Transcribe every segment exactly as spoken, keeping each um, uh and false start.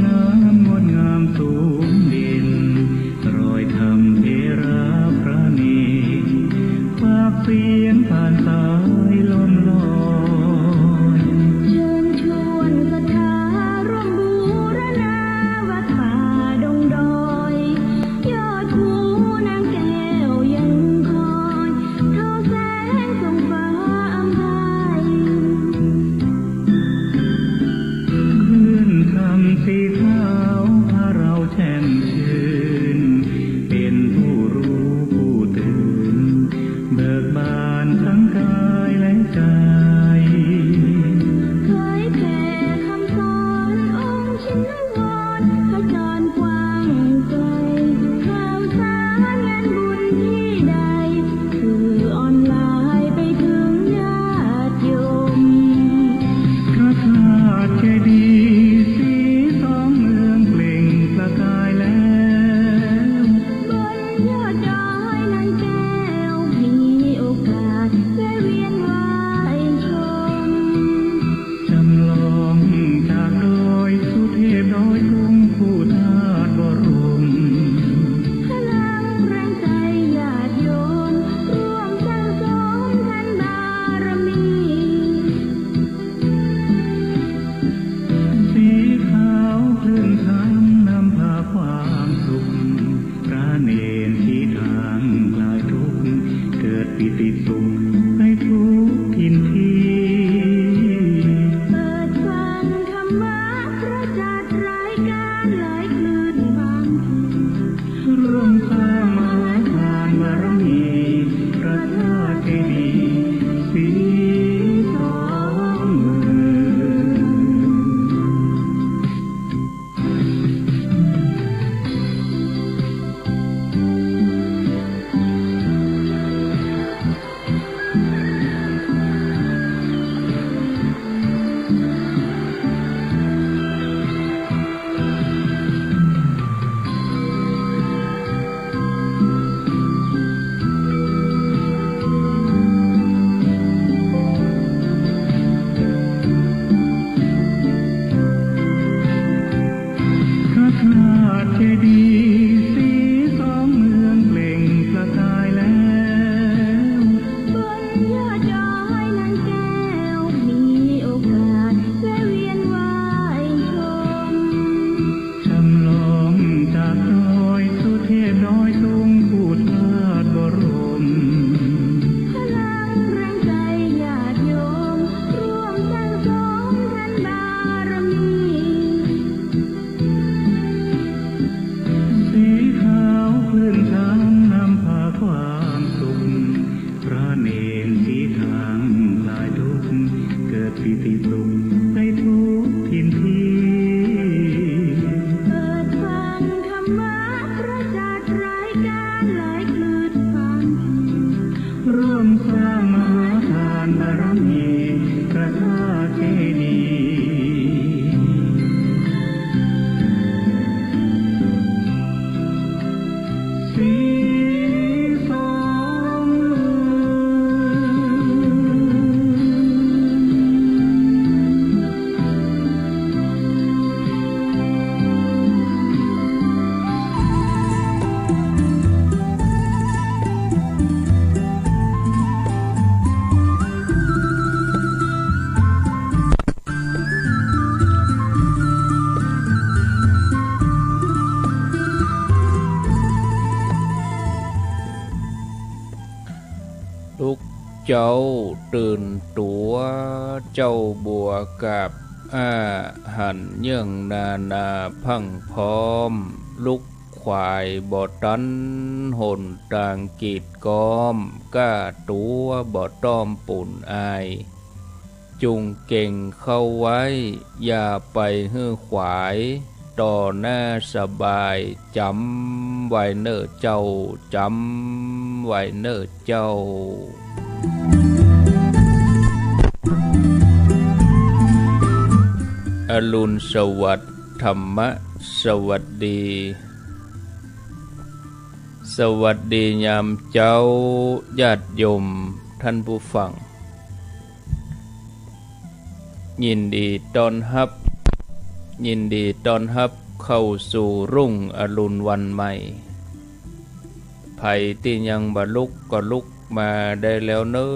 น้ำงดงามสูงเด่น รอยธรรมเถระพระเณร ฝากเสียงผ่านสายลมลอย เชิญชวนศรัทธาร่วมบูรณา วัดป่าดงดอย ยอดภูนางแก้วยังคอย ทอแสงส่องฟ้าอำไพ คลื่นธรรมสีขาวพาเราแช่มชื่น เป็นผู้รู้ผู้ตื่น เบิกบานทั้งกายและใจ เผยแผ่คำสอนองค์ชินวร ขจรกว้างไกล ข่าวสารงานบุญที่ใด สื่อออนไลน์ไปถึงญาติโยม พระธาตุเจดีย์สีสองเมืองเปล่งประกายแล้ว บนยอดดอยนางแก้ว มีโอกาสแวะเวียนไหว้ชม จำลองจากดอยสุเทพดอยตุงคู่ธาตุบรม พลังแรงใจญาติโยม ร่วมสั่งสมทานบารมี สีขาวคลื่นธรรมนำพาความสุข พระเณรชี้ทางคลายทุกข์ เกิดปีติสุขในทุกถิ่นที่ เปิดฟังธรรมะพระจัดรายการหลายคลื่นบางที ร่วมสร้างมหาทานบารมี พระธาตุเจดีย์สีสองเมือง พระธาตุเจดีย์สีสองเมืองเปล่งประกายแล้ว บนยอดดอยนางแก้ว มีโอกาสแวะเวียนไหว้ชม จำลองจากดอยสุเทพดอยตุงคู่ธาตุบรม พลังแรงใจญาติโยม ร่วมสั่งสมทานบารมี สีขาวคลื่นธรรมนำพาความสุข พระเณรชี้ทางคลายทุกข์ เกิดปีติสุขในทุกถิ่นที่ เปิดฟังธรรมะพระจัดรายการหลายคลื่นบางที ร่วมสร้างมหาทานบารมี พระธาตุเจดีย์สีสองเมือง ลุกเจ้าตื่นตั๋ว เจ้าบัวกาบอ้า หันเยื่องนานาพรั่งพร้อม ลุกขวายบ่ตัน หนตางกีดก๊อม ก้าตั๋วบ่ต้อมปูนอาย จุ่งเก่งเข้าไว้ อย่าไปหื้อขวาย ต่อหน้าสบาย จ๋ำไว้เน่อเจ้า จ๋ำไว้เน่อเจ้า อรุณสวัสดิ์ ธรรมะสวัสดี สวัสดียามเจ๊า ญาติโยมท่านผู้ฟัง ยินดีต้อนฮับ ยินดีต้อนฮับเข้าสู่รุ่งอรุณวันใหม่ ใผตี้ยังบ่ลุกก็ลุกมาได้แล้วเน่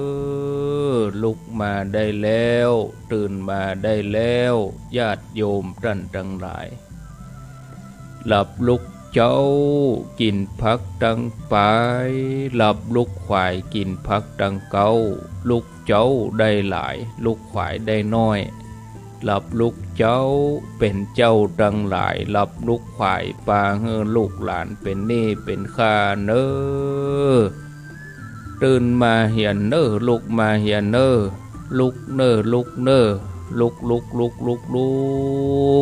อ ลุกมาได้แล้ว ตื่นมาได้แล้ว ญาติโยมต้านตังหลาย หลับลุกเจ๊า กิ๋นผักตังป๋าย หลับลุกขวาย กิ๋นผักตังเก๊า ลุกเจ๊าได้หลาย ลุกขวายได้น้อย หลับลุกเจ๊า เป๋นเจ้าตังหลาย หลับลุกขวาย ปาหื้อลูกหลานเป๋นหนี้เป๋นค่าเน่อ ตื่นมาเหียเน่อ ลุกมาเหียเน่อ ลุกเน่อ ลุกเน่อ ลุก ลุก ลุก ลุก ลุ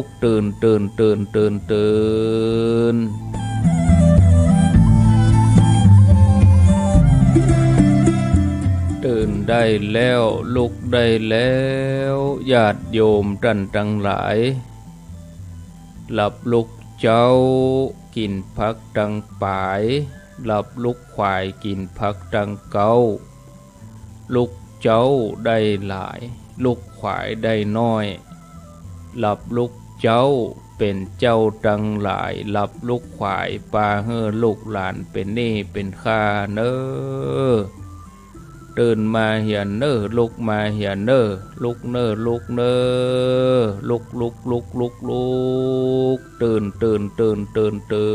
ก ตื่น ตื่น ตื่น ตื่น ตื่น ตื่นได้แล้ว ลุกได้แล้ว ญาติโยมต้านตังหลาย หลับลุกเจ๊า กิ๋นผักตังป๋าย หลับลุกขวาย กิ๋นผักตังเก๊า ลุกเจ๊าได้หลาย ลุกขวายได้น้อย หลับลุกเจ๊า เป๋นเจ้าตังหลาย หลับลุกขวาย ปาหื้อลูกหลานเป๋นหนี้เป๋นค่าเน่อ ตื่นมาเหียเน่อ ลุกมาเหียเน่อ ลุกเน่อ ลุกเน่อ ลุก ลุก ลุก ลุก ลุก ตื่น ตื่น ตื่น ตื่น ตื่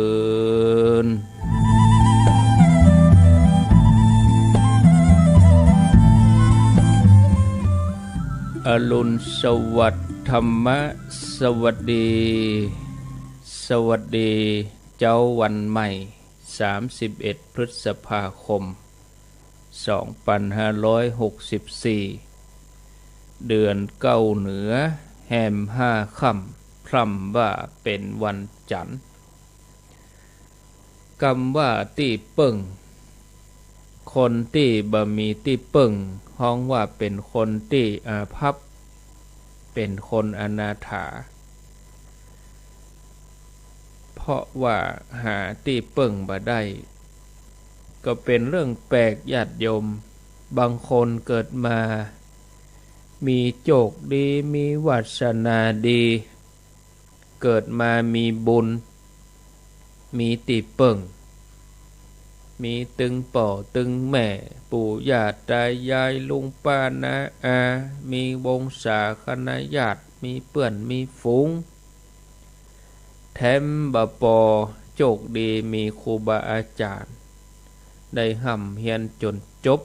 น อรุณสวัสดิ์ ธรรมะสวัสดี สวัสดีเจ๊าวันใหม่ สามสิบเอ็ด พฤษภาคม สองปันห้าร้อยหกสิบสี่ เดือนเก้าเหนือ แฮมห้าค่ำ พร่ำว่าเป๋นวันจั๋นทร์ กำว่าตี้เปิ้ง คนตี้บ่มีตี้เปิ้ง ฮ้องว่าเป๋นคนตี้อาภัพ เป๋นคนอนาถา เพราะว่าหาตี้เปิ้งบ่ได้ ก็เป๋นเรื่องแปลกญาติโยม บางคนเกิดมามีโจคดี มีวาสนาดี เกิดมามีบุญ มีตี้เปิ้ง มีตึงป้อตึงแม่ ปู่ย่าตายาย ลุงป้าน้าอา มีวงศาคณาญาติ มีเปื้อนมีฝูง แถมบ่ปอ โจคดีมีครูบาอาจ๋ารย์ ได้ฮ่ำเฮียนจ๋นจบ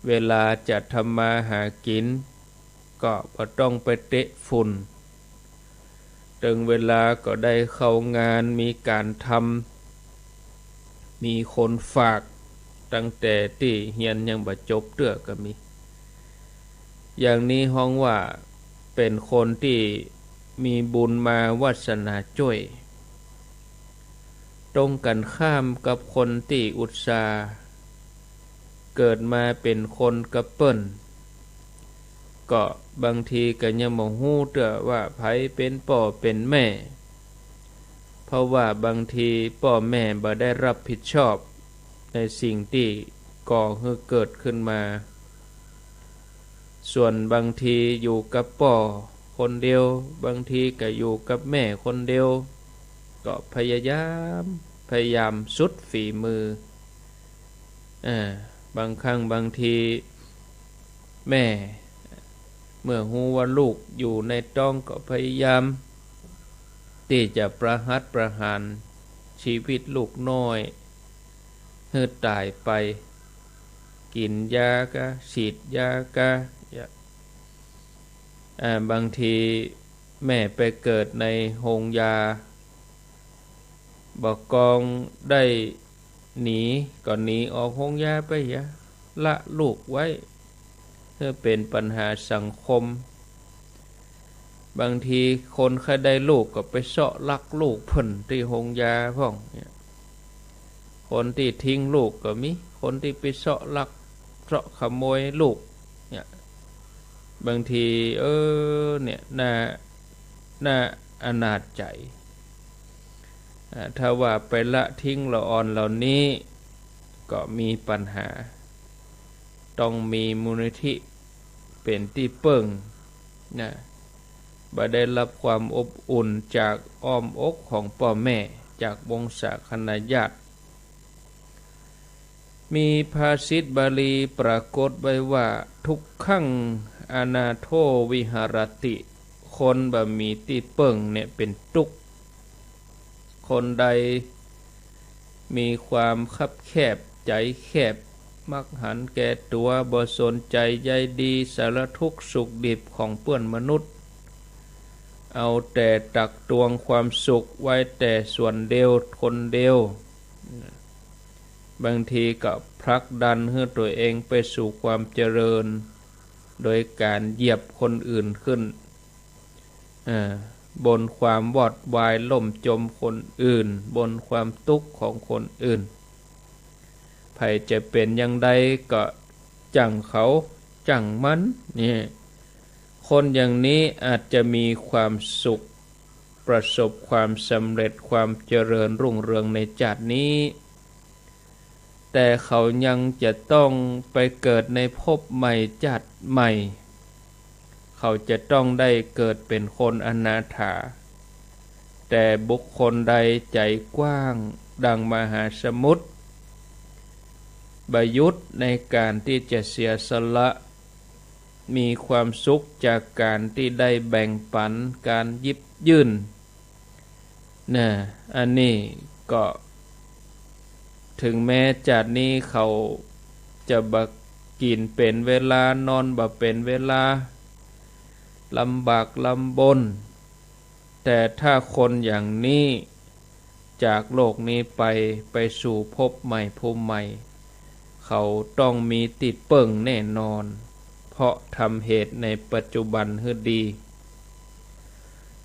เวลาจะทำมาหากิ๋น ก็บ่ต้องไปเตะฝุ่น เถิงเวลาก็ได้เข้างาน มีก๋านทำ มีคนฝาก ตั้งแต่ตี้เฮียนยังบ่จบเตื้อก็มี อย่างนี้ฮ้องว่าเป๋นคนตี้มีบุญมาวาสนาจ้วย ตรงกั๋นข้ามกับคนตี้อุตส่าห์เกิดมาเป๋นคนกระเปิ้น ก็บางทีก็ยังบ่ฮู้เตื้อว่าใผเป๋นป้อเป๋นแม่ เพราะว่าบางทีป้อแม่บ่ได้รับผิดชอบในสิ่งตี้ก่อหื้อเกิดขึ้นมา ส่วนบางทีอยู่กับป้อคนเดียว บางทีก็อยู่กับแม่คนเดียว ก็พยายาม พยายามสุดฝีมือ เอ่อ บางครั้งบางทีแม่ เมื่อฮู้ว่าลูกอยู่ในต๊องก็พยายามตี้จะประหัตประหารชีวิตลูกน้อยหื้อต๋ายไป กิ๋นยาก็ ฉีดยาก็ อ่า บางทีแม่ไปเกิดในโฮงยา บ่กองได้หนีก็หนีออกโฮงยาไปเหีย ละลูกไว้ หื้อเป๋นปัญหาสังคม บางทีคนใค่ได้ลูกก็ไปเซาะลักลูกเปิ้นตี้โฮงยาพ่องเนี่ย คนตี้ทิ้งลูกก็มี คนตี้ไปเซาะลัก เซาะขโมยลูกเนี่ย บางที เออ เนี่ย น่า น่าอนาถใจ๋ อ่า ถ้าว่าไปละทิ้งละอ่อนเหล่านี้ ก็มีปัญหา ต้องมีมูลนิธิเป๋นตี้เปิ้งนะ บ่ได้รับความอบอุ่นจากอ้อมอกของป้อแม่ จากวงศาคณาญาติ มีภาษิตบาลีปรากฏไว้ว่า ทุกขังอนาโถวิหรติ คนบ่มีตี้เปิ้งเนี่ยเป๋นตุ๊กข์ คนใดมีความคับแคบ ใจ๋แคบ มักหันแก่ตั๋ว บ่สนใจ๋ใยดีสารทุกข์สุขดิบของเปื้อนมนุษย์ เอาแต่ตักตวงความสุขไว้แต่ส่วนเดียวคนเดียว บางทีก็ผลักดันหื้อตั๋วเองไปสู่ความเจริญ โดยก๋านเหยียบคนอื่นขึ้น เอ่อ บนความวอดวายล่มจมคนอื่น บนความตุ๊กข์ของคนอื่น ใผจะเป๋นอย่างใดก็จ้างเขาจ้างมัน เนี่ย คนอย่างนี้อาจจะมีความสุข ประสบความสำเร็จ ความเจริญรุ่งเรืองในจาตินี้ แต่เขายังจะต้องไปเกิดในภพใหม่จาติใหม่ เขาจะต้องได้เกิดเป๋นคนอนาถา แต่บุคคลใดใจ๋กว้างดังมหาสมุทร บ่หยุดในก๋านตี้จะเสียสละ มีความสุขจากก๋านตี้ได้แบ่งปัน ก๋านหยิบยื่น นะ อันนี้ก็ ถึงแม้จาตินี้เขาจะบ่กิ๋นเป๋นเวลา นอนบ่เป๋นเวลา ลำบากลำบน แต่ถ้าคนอย่างนี้จากโลกนี้ไป ไปสู่ภพใหม่ภูมิใหม่ เขาต้องมีตี้เปิ้งแน่นอน เพราะทำเหตุในปัจจุบันหื้อดี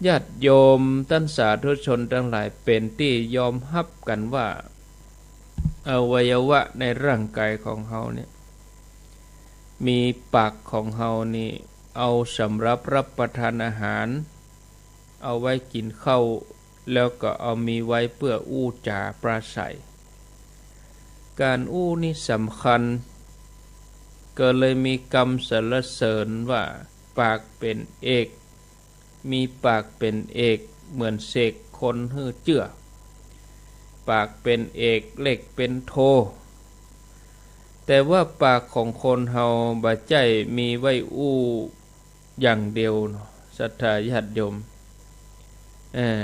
ญาติโยมต้านสาธุชนตังหลาย เป๋นตี้ยอมฮับกั๋นว่า อวัยวะในร่างก๋ายของเฮาเนี่ย มีปากของเฮานี่ เอาสำหรับรับประทานอาหาร เอาไว้กิ๋นข้าว แล้วก็เอามีไว้เปื้ออู้จ๋าปราศรัย ก๋านอู้นี่สำคัญ ก็เลยมีกำสรรเสริญว่า ปากเป๋นเอก มีปากเป๋นเอก เหมือนเสกคนหื้อเจื้อ ปากเป๋นเอก เหล็กเป๋นโท แต่ว่าปากของคนเฮาบ่ใจ้มีไว้อู้อย่างเดียวเนาะ ศรัทธาญาติโยม เออ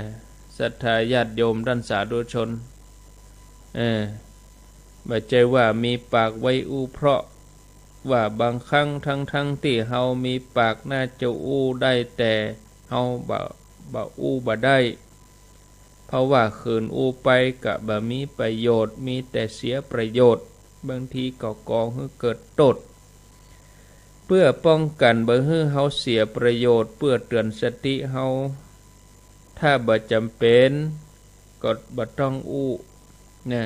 ศรัทธาญาติโยมต้านสาธุชน เออ บ่ใจ้ว่ามีปากไว้อู้ เพราะว่าบางครั้งทั้งๆ ตี้เฮามีปากน่าจะอู้ได้ แต่เฮาบ่ บ่อู้บ่ได้ เพราะว่าขืนอู้ไปก็บ่มีประโยชน์ มีแต่เสียประโยชน์ บางทีก็ก่อหื้อเกิดโต้ษ เปื้อป้องกั๋นบ่หื้อเฮาเสียประโยชน์ เปื้อเตื๋อนสติเฮา ถ้าบ่จ๋ำเป๋นก็บ่ต้องอู้ นะ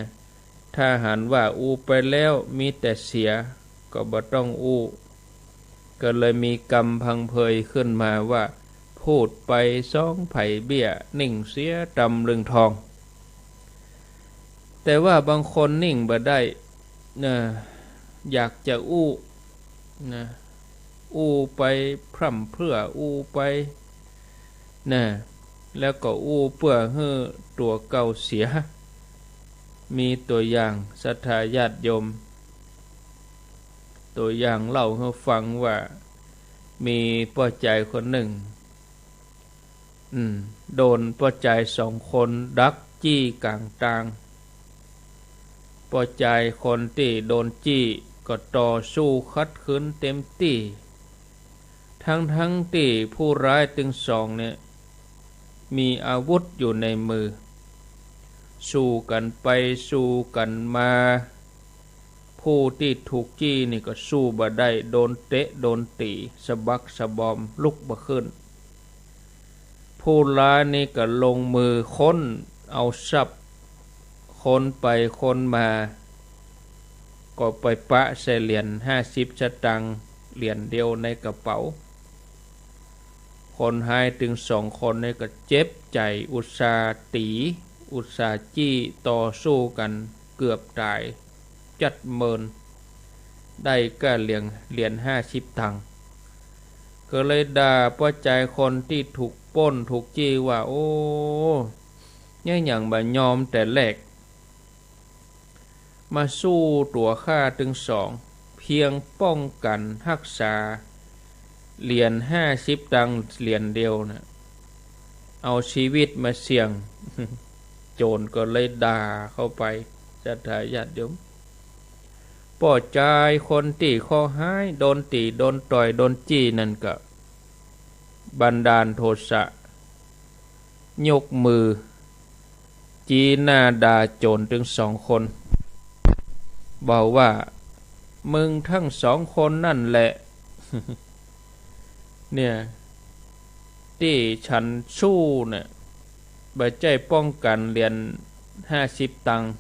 ถ้าหันว่าอู้ไปแล้วมีแต่เสีย ก็บ่ต้องอู้ ก็เลยมีกำพังเพยขึ้นมาว่า พูดไปสองไผเบี้ย นิ่งเสียตำลึงทอง แต่ว่าบางคนนิ่งบ่ได้ นะ อยากจะอู้ นะ อู้ไปพร่ำเพรื่ออู้ไป นะ แล้วก็อู้เปื้อหื้อตั๋วเก่าเสีย มีตั๋วอย่างศรัทธาญาติโยม ตั๋วอย่างเล่าหื้อฟังว่า มีป้อจายคนนึ่ง อืม โดนป้อจายสองคนดักจี้ก๋างตาง ป้อจายคนตี้โดนจี้ก็ต่อสู้ขัดขืนเต๋มตี้ ทั้งๆ ตี้ผู้ร้ายตึงสองเนี่ย มีอาวุธอยู่ในมือ สู้กั๋นไปสู้กั๋นมา ผู้ตี้ถูกจี้นี่ก็สู้บ่ได้ โดนเตะโดนตี๋ สะบักสะบอม ลุกบ่ขึ้น ผู้ร้ายนี่ก็ลงมือค้นเอาทรัพย์ ค้นไปค้นมา ก็ไปปะใส่เหรียญห้าสิบสตางค์เหรียญเดียวในกระเป๋า คนฮ้ายตึงสองคนนี่ก็เจ็บใจ๋ อุตส่าห์ตี๋ อุตส่าห์จี้ ต่อสู้กั๋นเกือบต๋าย จัดเมิน ได้ก้าเหรียญ เหรียญห้าสิบตังค์ ก็เลยด่าปอใจ๋คนตี้ถูกปล้นถูกจี้ว่า โอ้ ยังหยังบ่ยอมแต่แรก มาสู้ตั๋วข้าตึงสอง เพียงป้องกั๋นฮักษาเหรียญห้าสิบตังค์เหรียญเดียวน่ะ เอาชีวิตมาเสี่ยง โจ๋รก็เลยด่าเข้าไป ศรัทธาญาติโยม ปอใจ๋คนตี้เคราะห์ฮ้าย โดนตี๋ โดนต่อย โดนจี้นั่นก็บันดาลโทสะ ยกมือ จี๊หน้าด่าโจ๋รตึงสองคน บอกว่า มึงตึงสองคนนั่นแหละ เนี่ย ตี้ฉันสู้เนี่ย บ่ใจ้ป้องกั๋นเหรียญห้าสิบตังค์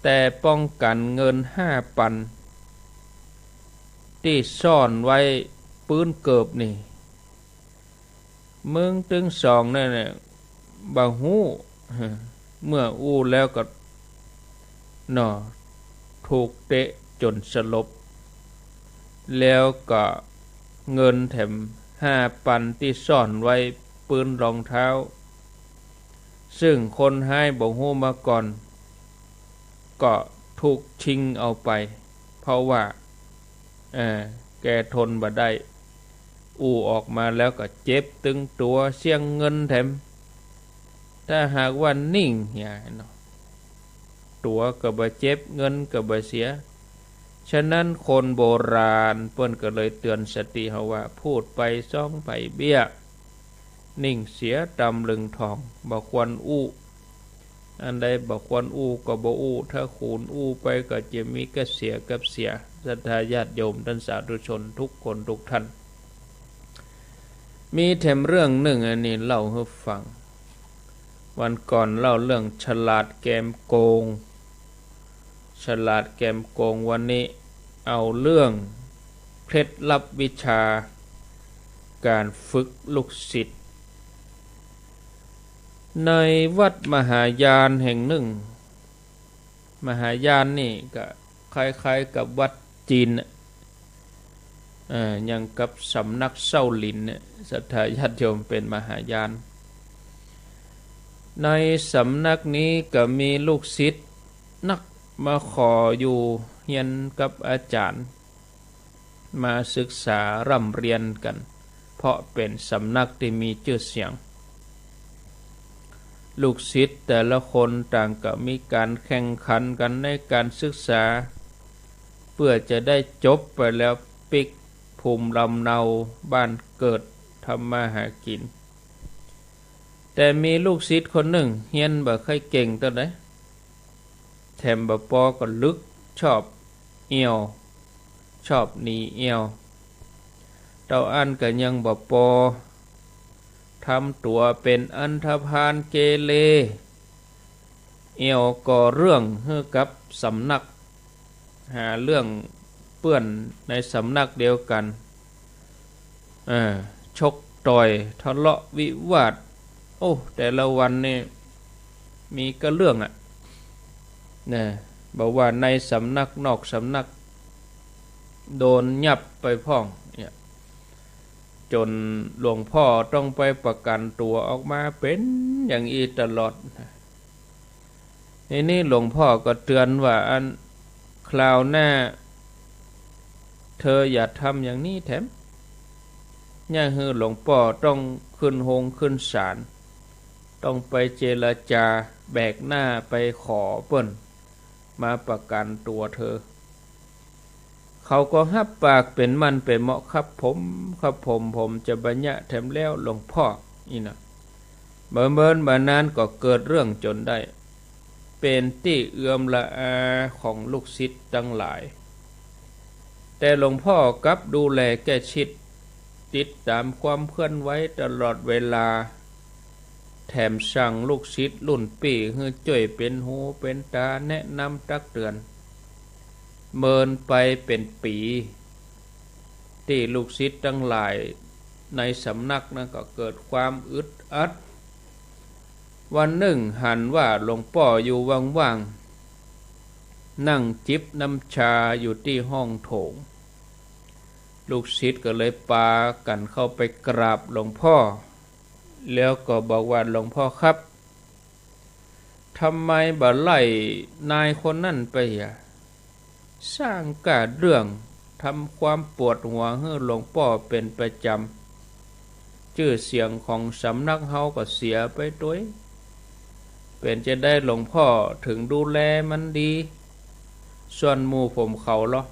แต่ป้องกั๋นเงินห้าปัน ตี้ซ่อนไว้ปื๊นเกิบนี่ มึงตึงสองเนี่ย บ่ฮู้ เมื่ออู้แล้วก็ หน่อ ถูกเตะจ๋นสลบ แล้วก็เงินแถมห้าปันตี้ซ่อนไว้ปื๊นรองเท้า ซึ่งคนฮ้ายบ่ฮู้มาก่อน ก็ถูกชิงเอาไป เพราะว่า เอ่อ แกทนบ่ได้ อู้ออกมาแล้วก็เจ็บตึงตั๋วเสี้ยงเงินแถม ถ้าหากว่านิ่งเหียเนาะ ตั๋วก็บ่เจ็บ เงินก็บ่เสีย ฉะนั้นคนโบราณเปิ้นก็เลยเตื๋อนสติเฮาว่า พูดไปสองใบเบี้ย นิ่งเสียตำลึงทอง บ่ควรอู้ อันใดบ่ควรอู้ก็บ่อู้ ถ้าขืนอู้ไปก็จะมีกับเสียกับเสีย ศรัทธาญาติโยมต้านสาธุชนทุกคนทุกท่าน มีแถมเรื่องนึ่งอันนี้เล่าหื้อฟัง วันก่อนเล่าเรื่องฉลาดแกมโกง ฉลาดแกมโกง วันนี้เอาเรื่องเคล็ดลับวิชาก๋านฝึกลูกศิษย์ ในวัดมหายานแห่งนึ่ง มหายานนี่ก็คล้ายๆ กับวัดจีนน่ะ เอ่อ อย่างกับสำนักเซ้าหลินเนี่ย ศรัทธาญาติโยมเป๋นมหายาน ในสำนักนี้ก็มีลูกศิษย์นักมาขออยู่เฮียนกับอาจ๋ารย์ มาศึกษาร่ำเรียนกั๋น เพราะเป๋นสำนักตี้มีจื้อเสียง ลูกศิษย์แต่ละคนต่างก็มีก๋านแข่งขันกั๋นในก๋านศึกษา เปื้อจะได้จบไปแล้วปิ๊กภูมิลำเนาบ้านเกิดทำมาหากิ๋น แต่มีลูกศิษย์คนนึ่งเฮียนบ่ค่อยเก่งเต้าใด แถมบ่ปอก็ลึก ชอบเอี่ยว ชอบหนีเอี่ยว เต้าอั้นก็ยังบ่ปอ ทำตั๋วเป๋นอันธพาลเกเร เอี่ยวก่อเรื่องหื้อกับสำนัก หาเรื่องเปื้อนในสำนักเดียวกั๋น เออ ชกต่อย ทะเลาะวิวาท โอ้ แต่ละวันนี่มีก้าเรื่องอะ นะ บ่ว่าในสำนักนอกสำนัก โดนยับไปพ่องเนี่ย จ๋นหลวงพ่อต้องไปประกั๋นตั๋วออกมา เป๋นอย่างอี้ตลอด ทีนี้หลวงพ่อก็เตื๋อนว่า อันคราวหน้า เธออย่าทำอย่างนี้แถม อย่าหื้อหลวงป้อต้องขึ้นโฮงขึ้นศาล ต้องไปเจรจาแบกหน้าไปขอเปิ้นมาประกั๋นตั๋วเธอ เขาก็ฮับปากเป๋นมั่นเป๋นเหมาะ ครับผม ครับผม ผมจะบ่เยียะแถมแล้วหลวงพ่อ อี้นะ บังเอิญบ่านานก็เกิดเรื่องจ๋นได้ เป๋นตี้เอือมละอาของลูกศิษย์ตังหลาย แต่หลวงพ่อกลับดูแลใก้ชิด ติดต๋ามความเคลื่อนไหวตลอดเวลา แถมสั่งลูกศิษย์รุ่นปี้หื้อจ้วยเป๋นหูเป๋นต๋า แนะนำตักเตื๋อน เมินไปเป๋นปี๋ ตี้ลูกศิษย์ตังหลายในสำนักนั้นก็เกิดความอึดอัด วันนึ่งหันว่าหลวงป้ออยู่ว่างๆ นั่งจิบน้ำชาอยู่ตี้ห้องโถง ลูกศิษย์ก็เลยปากั๋นเข้าไปกราบหลวงป้อ แล้วก็บอกว่า หลวงป้อครับ ทำไมบ่ไล่นายคนนั้นไปอะ สร้างก้าเรื่อง ทำความปวดหัวหื้อหลวงป้อเป๋นประจ๋ำ จื้อเสียงของสำนักเฮาก็เสียไปตวย เป๋นจาใดหลวงป้อเถิงดูแลมันดี ส่วนหมู่ผมเขาลอ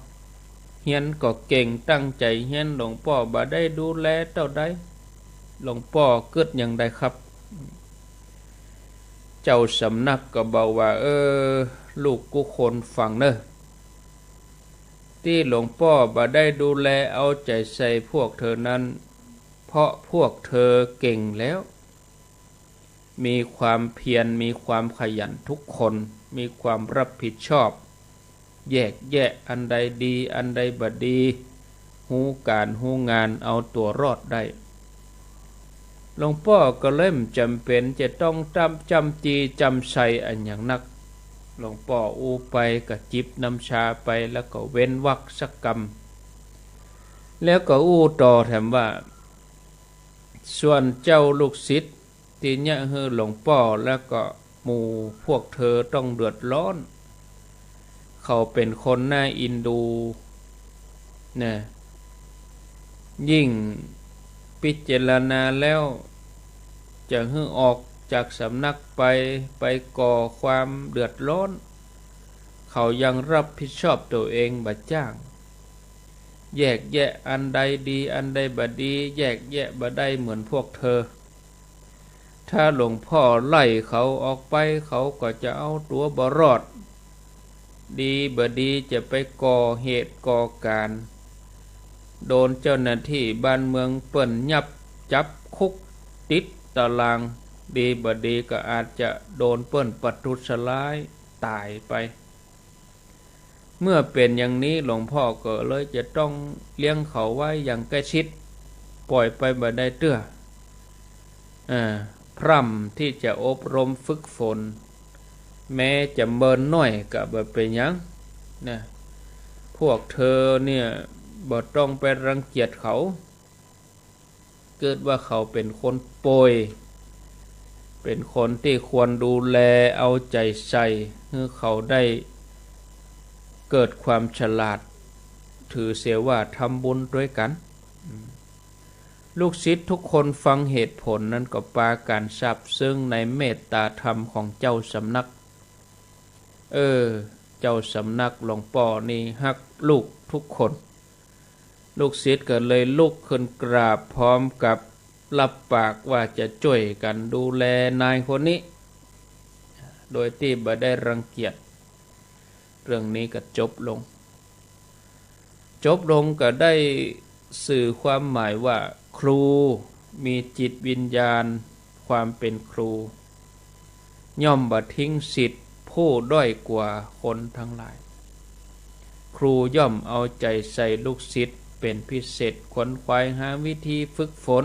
เฮียนก็เก่ง ตั้งใจ๋เฮียน หลวงป้อบ่ได้ดูแลเต้าใด หลวงป้อกึ๊ดหยังใดครับ เจ้าสำนักก็บอกว่า เออ ลูกกู้คนฟังเน่อ ตี้หลวงป้อบ่ได้ดูแลเอาใจ๋ใส่พวกเธอนั้น เพราะพวกเธอเก่งแล้ว มีความเพียร มีความขยันทุกคน มีความรับผิดชอบ แยกแยะอันใดดี อันใดบ่ดี ฮู้ก๋านฮู้งาน เอาตั๋วรอดได้ หลวงป้อก็เลยบ่จ๋ำเป๋นจะต้องจ้ำ จ้ำจี้จ้ำชัยอะหยังนัก หลวงป้ออู้ไปก็จิบน้ำชาไป แล้วก็เว้นวรรคสักกำ แล้วก็อู้ต่อแถมว่า ส่วนเจ้าลูกศิษย์ตี้เยียะหื้อหลวงป้อ แล้วก็หมู่พวกเธอต้องเดือดร้อน เขาเป๋นคนน่าอินดูนะ ยิ่งพิจารณาแล้ว จะหื้อออกจากสำนักไป ไปก่อความเดือดร้อน เขายังรับผิดชอบตั๋วเองบ่จ้าง แยกแยะอันใดดี อันใดบ่ดี แยกแยะบ่ได้เหมือนพวกเธอ ถ้าหลวงป้อไล่เขาออกไป เขาก็จะเอาตั๋วบ่รอด ดีบ่ดีจะไปก่อเหตุก่อก๋ารณ์ โดนเจ้าหน้าตี้บ้านเมืองเปิ้นยับ จับคุก ติดตาราง ดีบ่ดีก็อาจจะโดนเปิ้นประทุษร้ายต๋ายไป เมื่อเป๋นอย่างนี้ หลวงป้อก็เลยจะต้องเลี้ยงเขาไว้อย่างใกล้ชิด ป่อยไปบ่ได้เตื้อ อ่า พร่ำตี้จะอบรมฝึกฝน แม้จะเมินน้อยก็บ่เป๋นหยังนะ พวกเธอเนี่ยบ่ต้องไปรังเกียจเขา กึ๊ดว่าเขาเป๋นคนป่วย เป๋นคนตี้ควรดูแลเอาใจ๋ใส่ หื้อเขาได้เกิดความฉลาด ถือเสียว่าทำบุญตวยกั๋น อืม ลูกศิษย์ทุกคนฟังเหตุผลนั้นก็ปากั๋นซาบซึ้งในเมตตาธรรมของเจ้าสำนัก เออ เจ้าสำนักหลวงป้อนี่ฮักลูกทุกคน ลูกศิษย์ก็เลยลุกขึ้นกราบพร้อมกับรับปากว่าจะจ้วยกั๋นดูแลนายคนนี้ โดยตี้บ่ได้รังเกียจ เรื่องนี้ก็จบลง จบลงก็ได้สื่อความหมายว่า ครูมีจิตวิญญาณความเป๋นครู ย่อมบ่ทิ้งศิษย์ผู้ด้อยกว่าคนทั้งหลาย ครูย่อมเอาใจ๋ใส่ลูกศิษย์เป๋นพิเศษ ขวนขวายหาวิธีฝึกฝน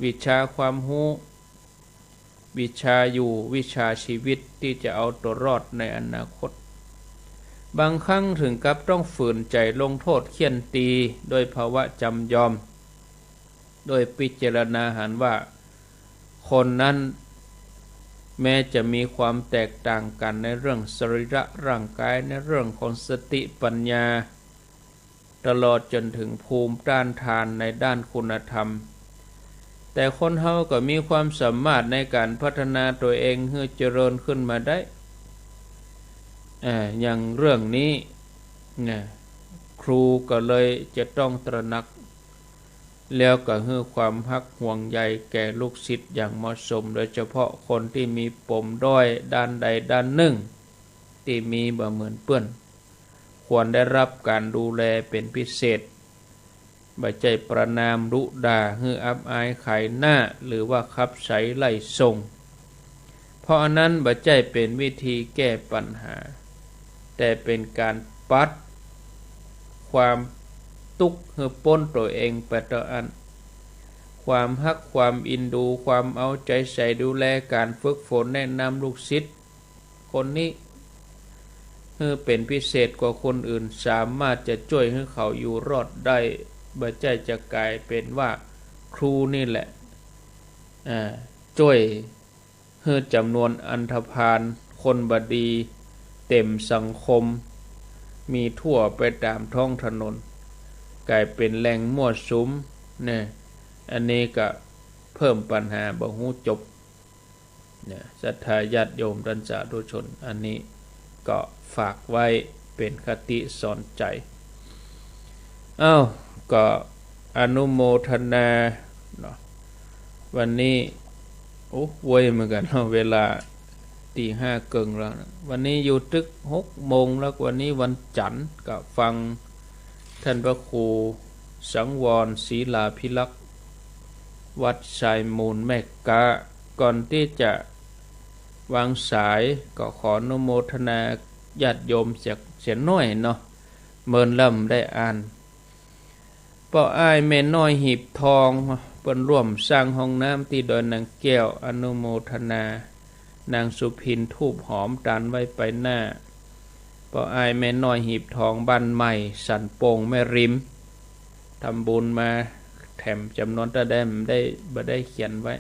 วิชาความฮู้ วิชาอยู่ วิชาชีวิตตี้จะเอาตั๋วรอดในอนาคต บางครั้งเถิงกับต้องฝืนใจ๋ลงโต้ษเฆี่ยนตี โดยภาวะจำยอม โดยพิจารณาหันว่า คนนั้นแม้จะมีความแตกต่างกั๋นในเรื่องสรีระร่างกาย ในเรื่องของสติปัญญา ตลอดจ๋นเถิงภูมิต้านทานในด้านคุณธรรม แต่คนเฮาก็มีความสามารถในก๋านพัฒนาตั๋วเองหื้อเจริญขึ้นมาได้ อ่า อย่างเรื่องนี้นะ ครูก็เลยจะต้องตระหนัก แล้วก็หื้อความฮักห่วงใยแก่ลูกศิษย์อย่างเหมาะสม โดยเฉพาะคนตี้มีปมด้อยด้านใดด้านนึ่ง ตี้มีบ่เหมือนเปื้อน ควรได้รับก๋านดูแลเป๋นพิเศษ บ่ใจ้ประณามดุด่าหื้ออับอายขายหน้า หรือว่าขับไสไล่ส่ง เพราะอันนั้นบ่ใจ้เป๋นวิธีแก้ปัญหา แต่เป๋นก๋านปัดความตุ๊กข์หื้อป๊นตั๋วเองไปเต้าอั้น ความฮัก ความอินดู ความเอาใจ๋ใส่ดูแล ก๋านฝึกฝนแนะนำลูกศิษย์คนนี้ หื้อเป๋นพิเศษกว่าคนอื่น สามารถจะจ้วยหื้อเขาอยู่รอดได้ บ่ใจ้จะก๋ายเป๋นว่าครูนี่แหละ อ่า จ้วยหื้อจ๋ำนวนอันธพาลคนบ่ดีเต็มสังคม มีทั่วไปต๋ามท้องถนน ก๋ายเป๋นแหล่งมั่วสุมเนี่ย อันนี้ก็เพิ่มปัญหาบ่ฮู้จบ เนี่ย ศรัทธาญาติโยมต้านสาธุชน อันนี้ก็ฝากไว้เป๋นคติสอนใจ๋ อ้าว ก็อนุโมทนาเนาะ วันนี้ โอ้ ไวเหมือนกั๋นเนาะ เวลาตี๋ห้าเกิ่งแล้วนะ วันนี้อยู่ตึกหกโมงแล้ว วันนี้วันจั๋นทร์ ก็ฟังต้านพระครูสังวร ศรีลาภิรักษ์ วัดทรายมูลแม่ก๊า ก่อนตี้จะวางสายก็ขออนุโมทนาญาติโยมเสีย เสียหน้อยเนาะ เมินลำได้อ่าน ป้ออ้ายแม่น้อยหีบทอง เปิ้นร่วมสร้างห้องน้ำตี้ดอยนางแก้ว อนุโมทนา นางสุพิน ทูบหอม ตานไว้ไปหน้า ป้ออ้ายแม่น้อยหีบทอง บ้านใหม่สันโป่งแม่ริม ทำบุญมา แถมจ๋ำนวนเต้าใดบ่ได้ บ่ได้เขียนไว้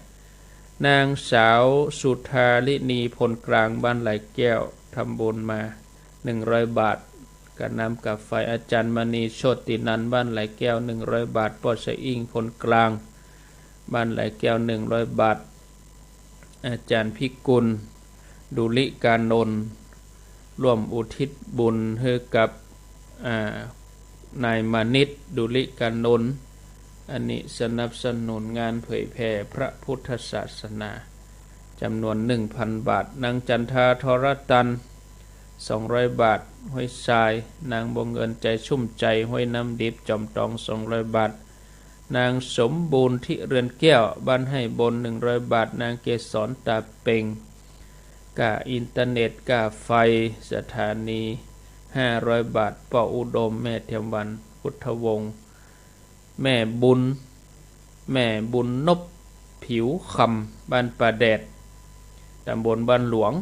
นางสาวสุธาริณี พลกลาง บ้านไหลแก้ว ทำบุญมา หนึ่งร้อยบาท ก๋าน้ำก๋าไฟ อาจารย์มณี โชตินันท์ บ้านไหลแก้ว หนึ่งร้อยบาท ป้อสะอิ่ง พลกลาง บ้านไหลแก้ว หนึ่งร้อยบาท อาจารย์พิกุล ดุริกานนท์ ร่วมอุทิศบุญหื้อกับ อ่า นายมานิตย์ ดุริกานนท์ อันนี้สนับสนุนงานเผยแผ่พระพุทธศาสนา จ๋ำนวนหนึ่งพันบาท นางจันทา ทรตัน สองร้อยบาท ห้วยทราย นางบัวเงิน ใจชุ่มใจ๋ ห้วยน้ำดิบ จอมตอง สองร้อยบาท นางสมบูรณ์ ธิเรือนแก้ว บ้านไฮ่บน หนึ่งร้อยบาท นางเกสร ตาเป่ง ก้าอินเทอร์เน็ต ก้าไฟ สถานี ห้าร้อยบาท ป้ออุดม แม่เทียมวัน พุทธวงศ์ แม่บุญ แม่บุญนบ ผิวคำ บ้านป่าแดด ตำบลบ้านหลวง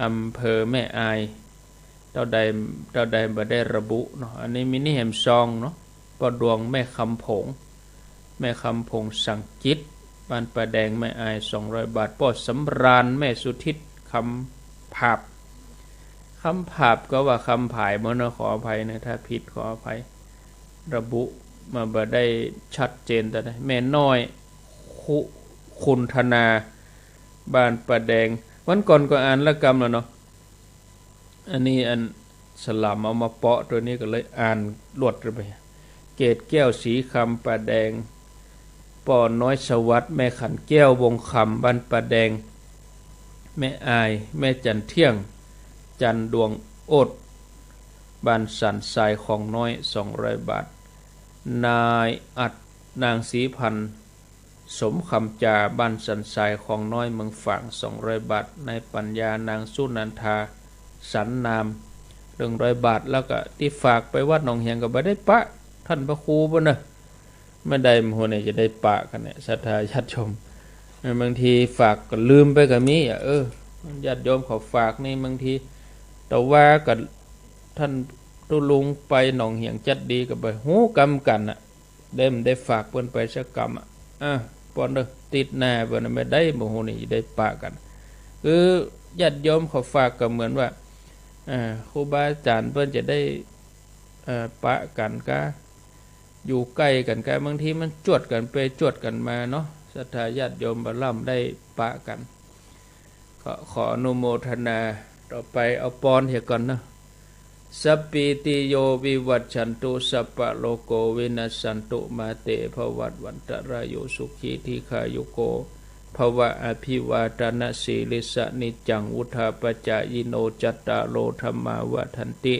อำเภอแม่อาย เต้าใด เต้าใดบ่ได้ระบุเนาะ อันนี้มีนี่แหมซองเนาะ ป้อดวง แม่คำผง แม่คำผง สังกิต บ้านป่าแดง แม่อาย สองร้อยบาท ป้อสำราญ แม่สุทิศ คำผาบ คำผาบก็ว่าคำผายบ่เนาะ ขออภัยนะ ถ้าผิดขออภัย ระบุมาบ่ได้ชัดเจนเต้าใด แม่น้อย คุ คุณธนา บ้านป่าแดง วันก่อนก็อ่านละกำแล้วเนาะ อันนี้อันสลามเอามาเปาะ ตัวนี้ก็เลยอ่านลวดไป เกตแก้ว ศรีคำ ป่าแดง ป้อน้อยสวัสดิ์ แม่ขันแก้ว วงคำ บ้านป่าแดง แม่อาย แม่จันเที่ยง จันดวงโอษ บ้านสันทราย คลองน้อย สองร้อยบาท นายอัด นางศรีพันธ์ สมคำจา บ้านสันทราย คลองน้อย เมืองฝาง สองร้อยบาท นายปัญญา นางสุนันทา สันนาม หนึ่งร้อยบาท แล้วก็ตี้ฝากไปวัดหนองเหียงก็บ่ได้ปะต้านพระครูปู้นเนาะ บ่ได้ มื้อนี้จะได้ปะกั๋นเนี่ย ศรัทธาญาติโยม บางทีฝากก็ลืมไปก็มีอะ เออ ญาติโยมเขาฝากนี่ บางที แต่ว่าก็ต้านตุ๊ลุงไปหนองเหียงจัดดีก็บ่ฮู้กำกั๋นน่ะ ได้ ได้ฝากเปิ้นไปสักกำอะ อ่ะ ปอนเด้อ ติดหน้าเปิ้นน่ะ บ่ได้ บ่ฮู้นี่ได้ปะกั๋น คือญาติโยมเขาฝากก็เหมือนว่า อ่า ครูบาอาจ๋ารย์เปิ้นจะได้ เอ่อ ปะกั๋นก้า อยู่ใก้กั๋นก้า บางทีมันจวดกั๋นไปจวดกั๋นมาเนาะ ศรัทธาญาติโยมบ่ล้ำได้ปะกั๋น ก็ขออนุโมทนา ต่อไปเอาปอนเหียก่อนเนาะ สัพพีติโยวิวัชชันตุ สัพพะโรโควินัสสันตุ มาเตภวัตวันตราโย สุขีทีฆายุโกภวะ อภิวาทนสีลิสสะ นิจจังวุฑฒาปจายิโน จัตตาโรธัมมาวัฑฒันติ